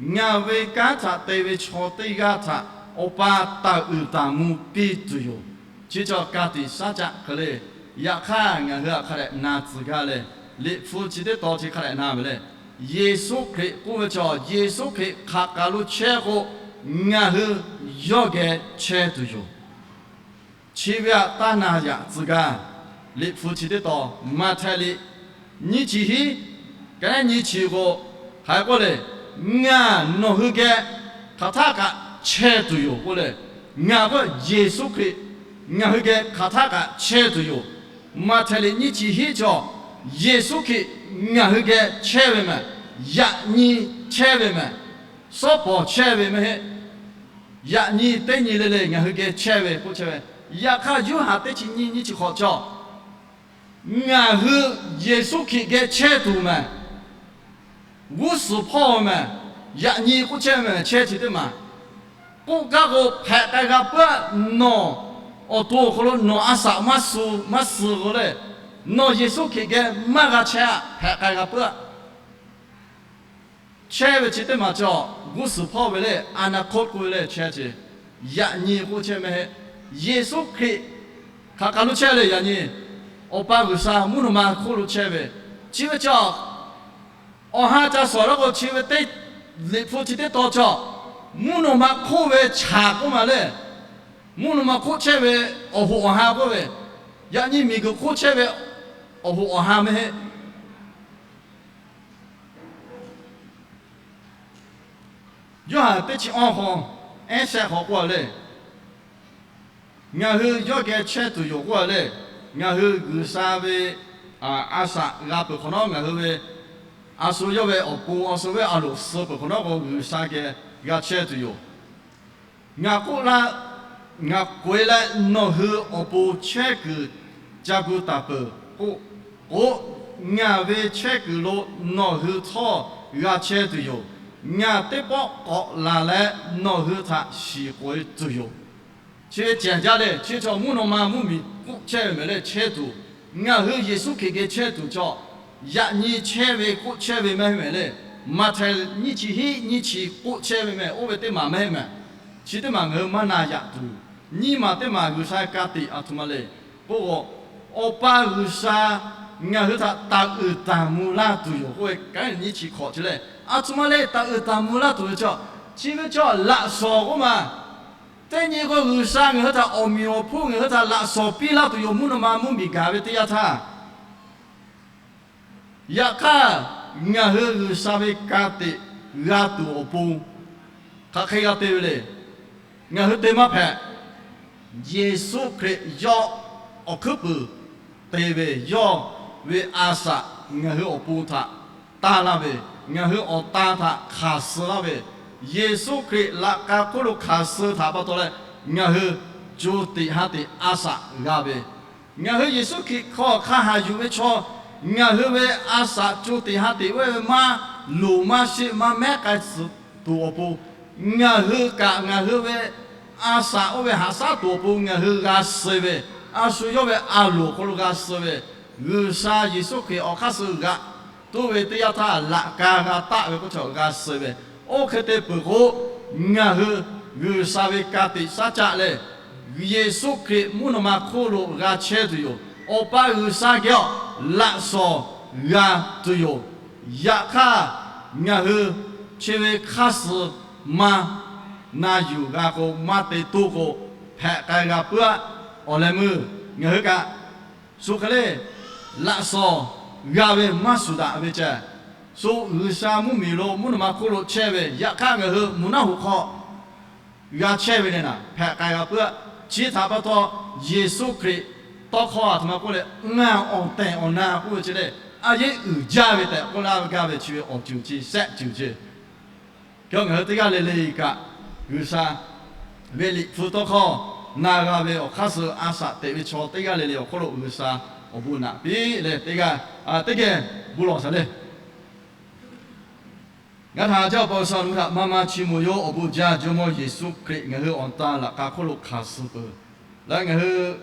Ngaˬ ve kanˉ htaꞈ te ve chaw teˇ g'aˇ htaꞈ Awˬ pa taˍ uiˍ taˍ mvuh piˇ tuˬ yoˬ. Chi chaw ka tiꞈ shaˉ caˆ hk'e le. Yaꞈ hk'aˇ ngaˬ hui htaꞈ hk'a dehꞈ na tcuh gaˇ leh, Liꞈ hpu chi teˇ tawn chi hk'a dehꞈ na ve le. Yeˍsuˆ Hkriꞈ k'oˆ ve chaw, Yeˍsuˆ Hkriꞈ hk'aˬ kaˬ lo chehˇ k'o, ngaˬ hui yawˇ geh chehˇ tuˬ yoˬ. Chi ve aꞈ taˇ na yaꞈ tcuh gaˇ. Liꞈ hpu chi teˇ tawn Maꞈhtehˍ liꞈ nyiˇ chi hiˉ, ka nyi chi k'o, hk'aˬ hk'e k'oˆ le, Ngaˬ nawˬ hui geh hk'aˬ htaˆ kaꞈ chehˇ tuˬ yoˬ k'oˆ le. Ngaˬ k'o Yeˍsuˆ Hkriꞈ ngaˬ hui geh hk'aˬ htaˆ kaꞈ chehˇ tuˬ yoˬ. Maꞈhtehˍ liꞈ nyiˇ chi hiˉ chaw, Yeˍsuˆ Hkriꞈ ngaˬ hui geh chehˇ ve mehˬ, yaꞈ nyi chehˇ ve mehˬ, sawˉ pawˍ chehˇ ve maˇ heˆ. Yaꞈ nyi teˇ nyi le le ngaˬ hui geh chehˇ ve k'oˆ chehˇ ve. Yaꞈ hk'aˇ, Yoˇhanˬ teˇ chi nyiˇ nyiˇ chi hk'awꞈ chaw, ngaˬ hui Yeˍsuˆ Hkriꞈ geh chehˇ tuˬ mehˬ, g'uˇ suhˍ hpawˇ mehˬ, yaꞈ nyi k'oˆ chehˇ ve mehˬ, chehˇ chi teˇ maˬ k'oˆ gaˇ k'o, hpehꞈ k'ai g'a puiˉ-aˆ. Nawˬ awˬ to awˬ hk'aw lo nawˬ a shaꞈ maˇ suh, maˇ suh k'o le, nawˬ Yeˍsuˆ Hkriꞈ geh maˇ g'a chehˇ-aˆ. Hpehꞈ k'ai g'a puiˉ-aˆ. Chehˇ ve chi teˇ maˬ chaw, g'uˇ suhˍ hpawˇ ve le, a na hk'oˆ k'oˆ ve le chehˇ ce. Yaꞈ nyi k'oˆ chehˇ mehˬ heˆ. Yeˍsuˆ Hkriꞈ hk'aˬ kaˬ lo chehˇ le yaꞈ nyi, Awˬ pa G'uiˬsha mvuhˇ naw ma hk'oˆ lo chehˇ ve. Chi ve chaw, awˬ ha ca shawˍ laˇ k'o, chi ve teˇ, Liꞈ hpu chi teˇ tawn chaw, mvuhˇ naw ma hk'oˆ ve chaꞈ k'oˆ ma le. Mvuhˇ naw ma hk'oˆ chehˇ ve awˬ hoꞈ awˬ ha k'oˆ ve, yaꞈ nyi miˬguiˬ hk'oˆ chehˇ ve awˬ hoꞈ awˬ ha mehˬ heˆ. Yoˇhanˬ teˇ chi awˇ hk'aw, ehˉ shehˆ hk'aw k'oˆ a le, ngaˬ hui yawˇ geh chehˇ tuˬ yoˬ k'oˆ a le. Ngaˬ hui G'uiˬsha ve a shaꞈ g'a peuˬ hk'awꞈ nawˉ, ngaˬ hui ve a shu yawˇ ve awˬ pon a shu ve a loˍ suh peuˬ hk'awꞈ nawˉ k'o, G'uiˬsha geh g'a chehˇ tuˬ yoˬ. Ngaˬ k'oˆ laˇ, ngaˬ k'oꞈ-e leh nawˬ hui awˬ pon chehˇ kuiˬ ca gu taˍ peuˬ k'o, k'o, ngaˬ ve chehˇ kuiˬ lo nawˬ hui htawˇ g'a chehˇ tuˬ yoˬ. Ngaˬ teˇ pawˆ k'awꞈ laˬ leh nawˬ hui htaꞈ shiˍ k'oꞈ-e tuˬ yoˬ. Chi ve cehˬ jaˇ le, chi chaw mvuhˇ naw ma mvuhˇmiˬ k'oˆ chehˇ ve mehˬ le chehˇ tuˬ, ngaˬ hui Yeˍsuˆ Hkriꞈ geh chehˇ tuˬ chaw, yaꞈ nyi chehˇ ve k'oˆ chehˇ ve maˇ heˆ mehˬ le. Maꞈhtehˍ nyiˇ chi hiˉ nyiˇ chi k'oˆ chehˇ ve mehˬ, oˇ ve teˇ maˬ maˇ heˆ mehˬ. Chi teˇ maˬ ngaˬ hui maˇ na yaꞈ tuˬ, nyiˇ maˬ teˇ maˬ G'uiˬsha ka tiꞈ a htoꞈ ma le k'oˆ k'o, Awˬ pa G'uiˬsha ngaˬ hui htaꞈ taˍ uiˍ taˍ mvuh laˇ tuˬ yoˬ k'oˆ ve, ka nyi chi hkawꞈ chi le. A htoꞈ ma le taˍ uiˍ taˍ mvuh laˇ tuˬ ve chaw, chi ve chaw laꞈ shawˍ k'oˆ ma. Teˇ nyi k'o, G'uiˬsha ngaˬ hui htaꞈ awˬ meꞈ awˬ hponˇ ngaˬ hui htaꞈ laꞈ shawˍ piˇ laˇ tuˬ yoˬ, mvuhˇ naw ma mvuhˇmiˬ gaˬ ve teˇ yanˇ htaˇ. Yaꞈ hk'aˇ, ngaˬ hui G'uiˬsha ve ka tiꞈ g'a tuˬ awˬ pon hk'aˬ hk'e g'a te ve le. Ngaˬ hui te maˇ hpehꞈ. Yeˍsuˆ Hkriꞈ yawˇ awˬ hkuiˉ puiˍ te ve, yawˇ ve a shaꞈ ngaˬ hui awˬ pon htaꞈ taˇ laˇ ve, ngaˬ hui awˬ tan htaꞈ hk'aˬ suh laˇ ve, Yeˍsuˆ Hkriꞈ laꞈ k'a hk'oˆ lo hk'aˬ suh htaꞈ pa taw leh, ngaˬ hui co tiꞈ ha tiꞈ a shaꞈ g'a ve, ngaˬ hui Yeˍsuˆ Hkriꞈ hk'aw hk'a haˍ yuˬ ve chaw, ngaˬ hui ve a shaꞈ co tiꞈ ha tiꞈ oˇ ve maˇ loˍ maˇ sheˆ maˇ mehˉ k'ai tcuh tuˬ awˬ pon, ngaˬ hui kaꞈ ngaˬ hui ve a shaꞈ oˇ ve haꞈ shaˉ tuˬ awˬ pon ngaˬ hui g'a suh ve, a shu yawˇ ve a loˍ awˬ hk'aw lo g'a suh ve, G'uiˬsha Yeˍsuˆ Hkriꞈ awˬ hk'aˇ suh g'aꞈ toˆ ve teˇ yanˇ htaˇ laꞈ k'a g'a taˆ ve k'oˆ chaw g'a suh ve, oˇ hk'e te peuˬ k'o, ngaˬ hui G'uiˬsha ve ka tiꞈ shaˉ caˆ leh, Yeˍsuˆ Hkriꞈ mvuhˇ naw ma hk'oˆ lo g'a chehˇ tuˬ yoˬ. Awˬ pa G'uiˬsha geh awˬ laꞈ shawˍ g'a tuˬ yoˬ. Yaꞈ hk'aˇ, ngaˬ hui chi ve hk'aˇ suh maˇ na yuˬ g'a k'o, maˇ te toˇ k'o, hpehꞈ k'ai g'a puiˉ-aˆ. Awˬ leh meuˇ ngaˬ hui kaꞈ shu hk'e le, laꞈ shawˍ g'a ve maˇ shuˍ daꞈ ve ceh, shu G'uiˬsha mvuhˇmiˬ lo mvuhˇ naw ma hk'oˆ lo chehˇ ve, yaꞈ hk'aˇ ngaˬ hui mvuhˇ naˆ hoꞈ hk'aw g'a chehˇ ve le naˍ, hpehꞈ k'ai g'a puiˉ-aˆ. Chi htaꞈ pa taw, Yeˍsuˆ Hkriꞈ tawˇ hkawˇ a htoꞈ ma k'oˆ leh, ngaˬ awˬ tehˬ awˬ na k'oˆ ve chi le, a yehˉ uiˍ jaˇ ve tehꞈ k'oˆ laˇ ve gaˇ ve chi ve awˬ ceuˬ chi shehˆ ceuˬ ce. Hk'e ngaˬ hui teˇ g'aˇ le le kaꞈ, G'uiˬsha ve Liꞈ hpu tawˇ hkawˇ na g'a ve awˬ hk'aˇ suh a shaꞈ teꞈ ve chaw teˇ g'aˇ le le awˬ hk'oˆ lo G'uiˬsha awˬ bon naꞈ piˇ leh, teˇ g'aˇ teˇ geh bon lawˬ shaˍ le. Ngaˬ htaꞈ jaˇ awˬ pa G'uiˬsha, nawˬ hui htaꞈ maˇ maˇ chiˇ mvuh yoˬ. Awˬ bon jaˇ, Jawˇmawˇ Yeˍsuˆ Hkriꞈ ngaˬ hui awˬ tan laꞈ k'a hk'oˆ lo hk'aˬ suh peuˬ leh, ngaˬ hui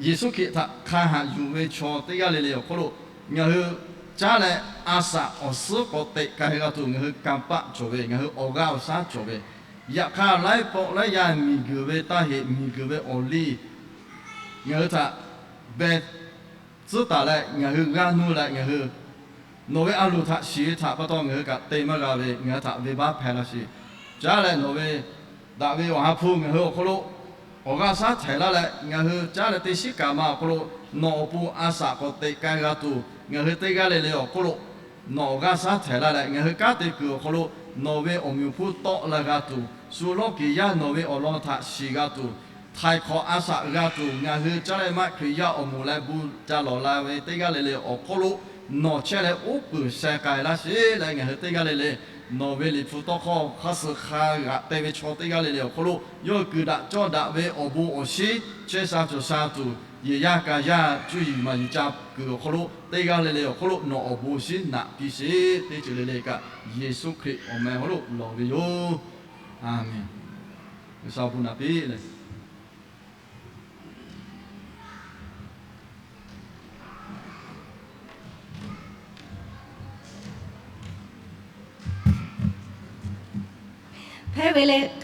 Yeˍsuˆ Hkriꞈ htaꞈ hk'a haꞈ yuˬ ve chaw teˇ g'aˇ le le awˬ hk'oˆ lo ngaˬ hui caˉ leh, a shaꞈ awˬ suhˉ k'awꞈ teꞈ k'ai g'a tuˬ ngaˬ hui kanˇ paˆ cawˬ ve, ngaˬ hui awˬ g'aˇ awˬ shaˉ cawˬ ve, yaꞈ hk'aˇ laiˉ pawˆ laiˉ yaˇ miˬguiˬ ve taˇ heꞈ, miˬguiˬ ve awˬ liˇ ngaˬ hui htaꞈ beh tcuhˉ taˍ leh, ngaˬ hui g'aˇ nuˇ leh ngaˬ hui nawˬ ve a loˍ htaꞈ shiˍ ve htaꞈ pa taw ngaˬ hui kaꞈ te maˇ g'a ve, ngaˬ hui htaꞈ venˇbaˆ hpehˇ laˇ sheˍ. Caˉ leh nawˬ ve daꞈ ve awˬ ha hpu ngaˬ hui awˬ hk'aw lo awˬ g'aˇ shaˉ htehˍ laˇ leh, ngaˬ hui caˉ leh teˇ shiˉ kaꞈ ma awˬ hk'aw lo nawˬ awˬ pon a shaꞈ k'awꞈ teꞈ k'ai g'a tuˬ, ngaˬ hui teˇ g'aˇ le le awˬ hk'oˆ lo nawˬ awˬ g'aˇ shaˉ htehˍ laˇ leh, ngaˬ hui kanˉ te kuiˬ awˬ hk'aw lo nawˬ ve awˬ meꞈ awˬ hponˇ tawˆ la g'a tuˬ, shu lawˇ kiˍ yaˇ nawˬ ve awˬ lawn htaꞈ shiˍ g'a tuˬ, htaiˍ hk'awꞈ a shaꞈ g'a tuˬ, ngaˬ hui caˉ leh maˇ Hkriꞈ yaˇ awˬ moˍ leh bon ca lawˬ la ve teˇ g'aˇ le le awˬ hk'oˆ lo nawˬ chehˇ leh uˉ peunˍ sheh k'ai laˇ sheˍ leh, ngaˬ hui teˇ g'aˇ le le nawˬ ve Liꞈ hpu tawˇ hkawˇ hk'a suh hk'a g'aꞈ te ve chaw teˇ g'aˇ le le awˬ hk'oˆ lo yawˇ hui kuiˬ daꞈ cawˇ daꞈ ve awˬ bon awˬ shinˉ chehˇ sha cawˬ sha tuˬ, yehˬ yaˇ ka yaˇ cuˇ yiˍ maˍ yiˍ ca kuiˬ awˬ hk'aw lo teˇ g'aˇ le le awˬ hk'oˆ lo nawˬ awˬ bon awˬ shinˉ naꞈ piˇ sheˍ. Teˇ ceuˬ le le kaꞈ Yeˍsuˆ Hkriꞈ awˬ meh hk'aw lo lawˬ ve yoˬ. A menˬ. G'uiˬsha awˬ bon naꞈ piˇ leh,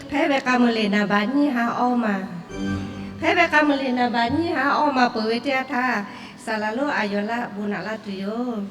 hpehˇ ve k'a meuˬ le naˍ baꞈ nyiˇ ha awˇ ma. Hpehˇ ve k'a meuˬ le naˍ baꞈ nyiˇ ha awˇ ma peuˬ ve teˇ yanˇ htaˇ, saˍ laˍ lonˉ Aˍyawˍlaˆ bon naꞈ laˇ tuˬ yoˬ.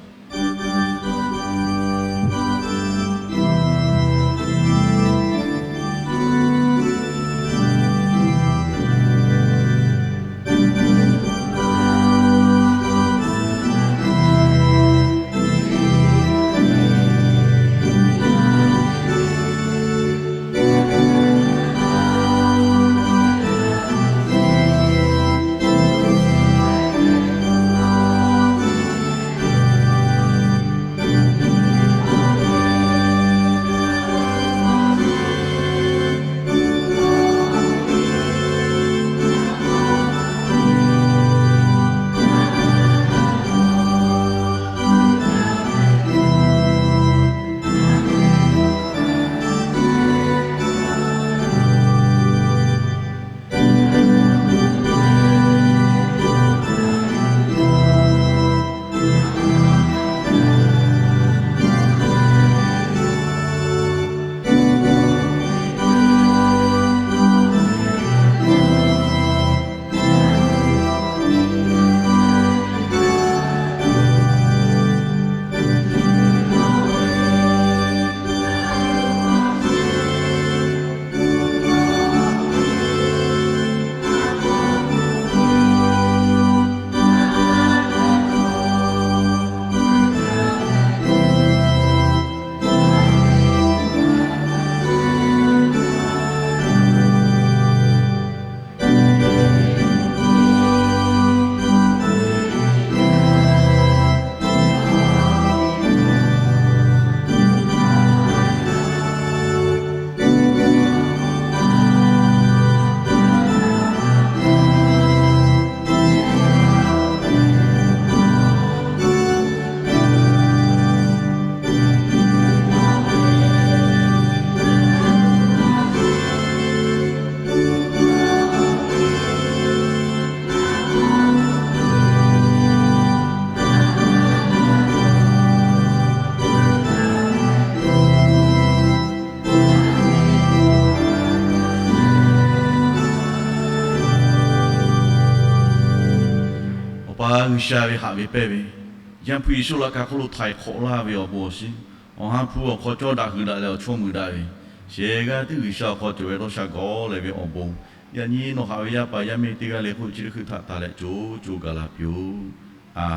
Awˬ pa G'uiˬsha ve haꞈ ve pehnˇ ve, Yaˇ hpu Yeˍsuˆ laꞈ ka hk'oˆ lo htaiˍ hk'awꞈ laˇ ve awˬ bon awˬ shinˉ, awˬ ha hpu awˬ hk'aw cawˇ daꞈ hui daꞈ leh awˬ chawˇ mui daꞈ ve, shehˍ g'aˇ tiˉ G'uiˬsha awˬ hk'aw cawˬ ve dawˇ sha gawˬ leh ve awˬ bon, yaꞈ nyi nawˬ haꞈ ve yaˇ paˍ yaˇ miˇ teˇ g'aˇ le hk'oˆ chi teˇ hkui htaꞈ tanˬ leh co co gaˬ la piˇ-oˬ. A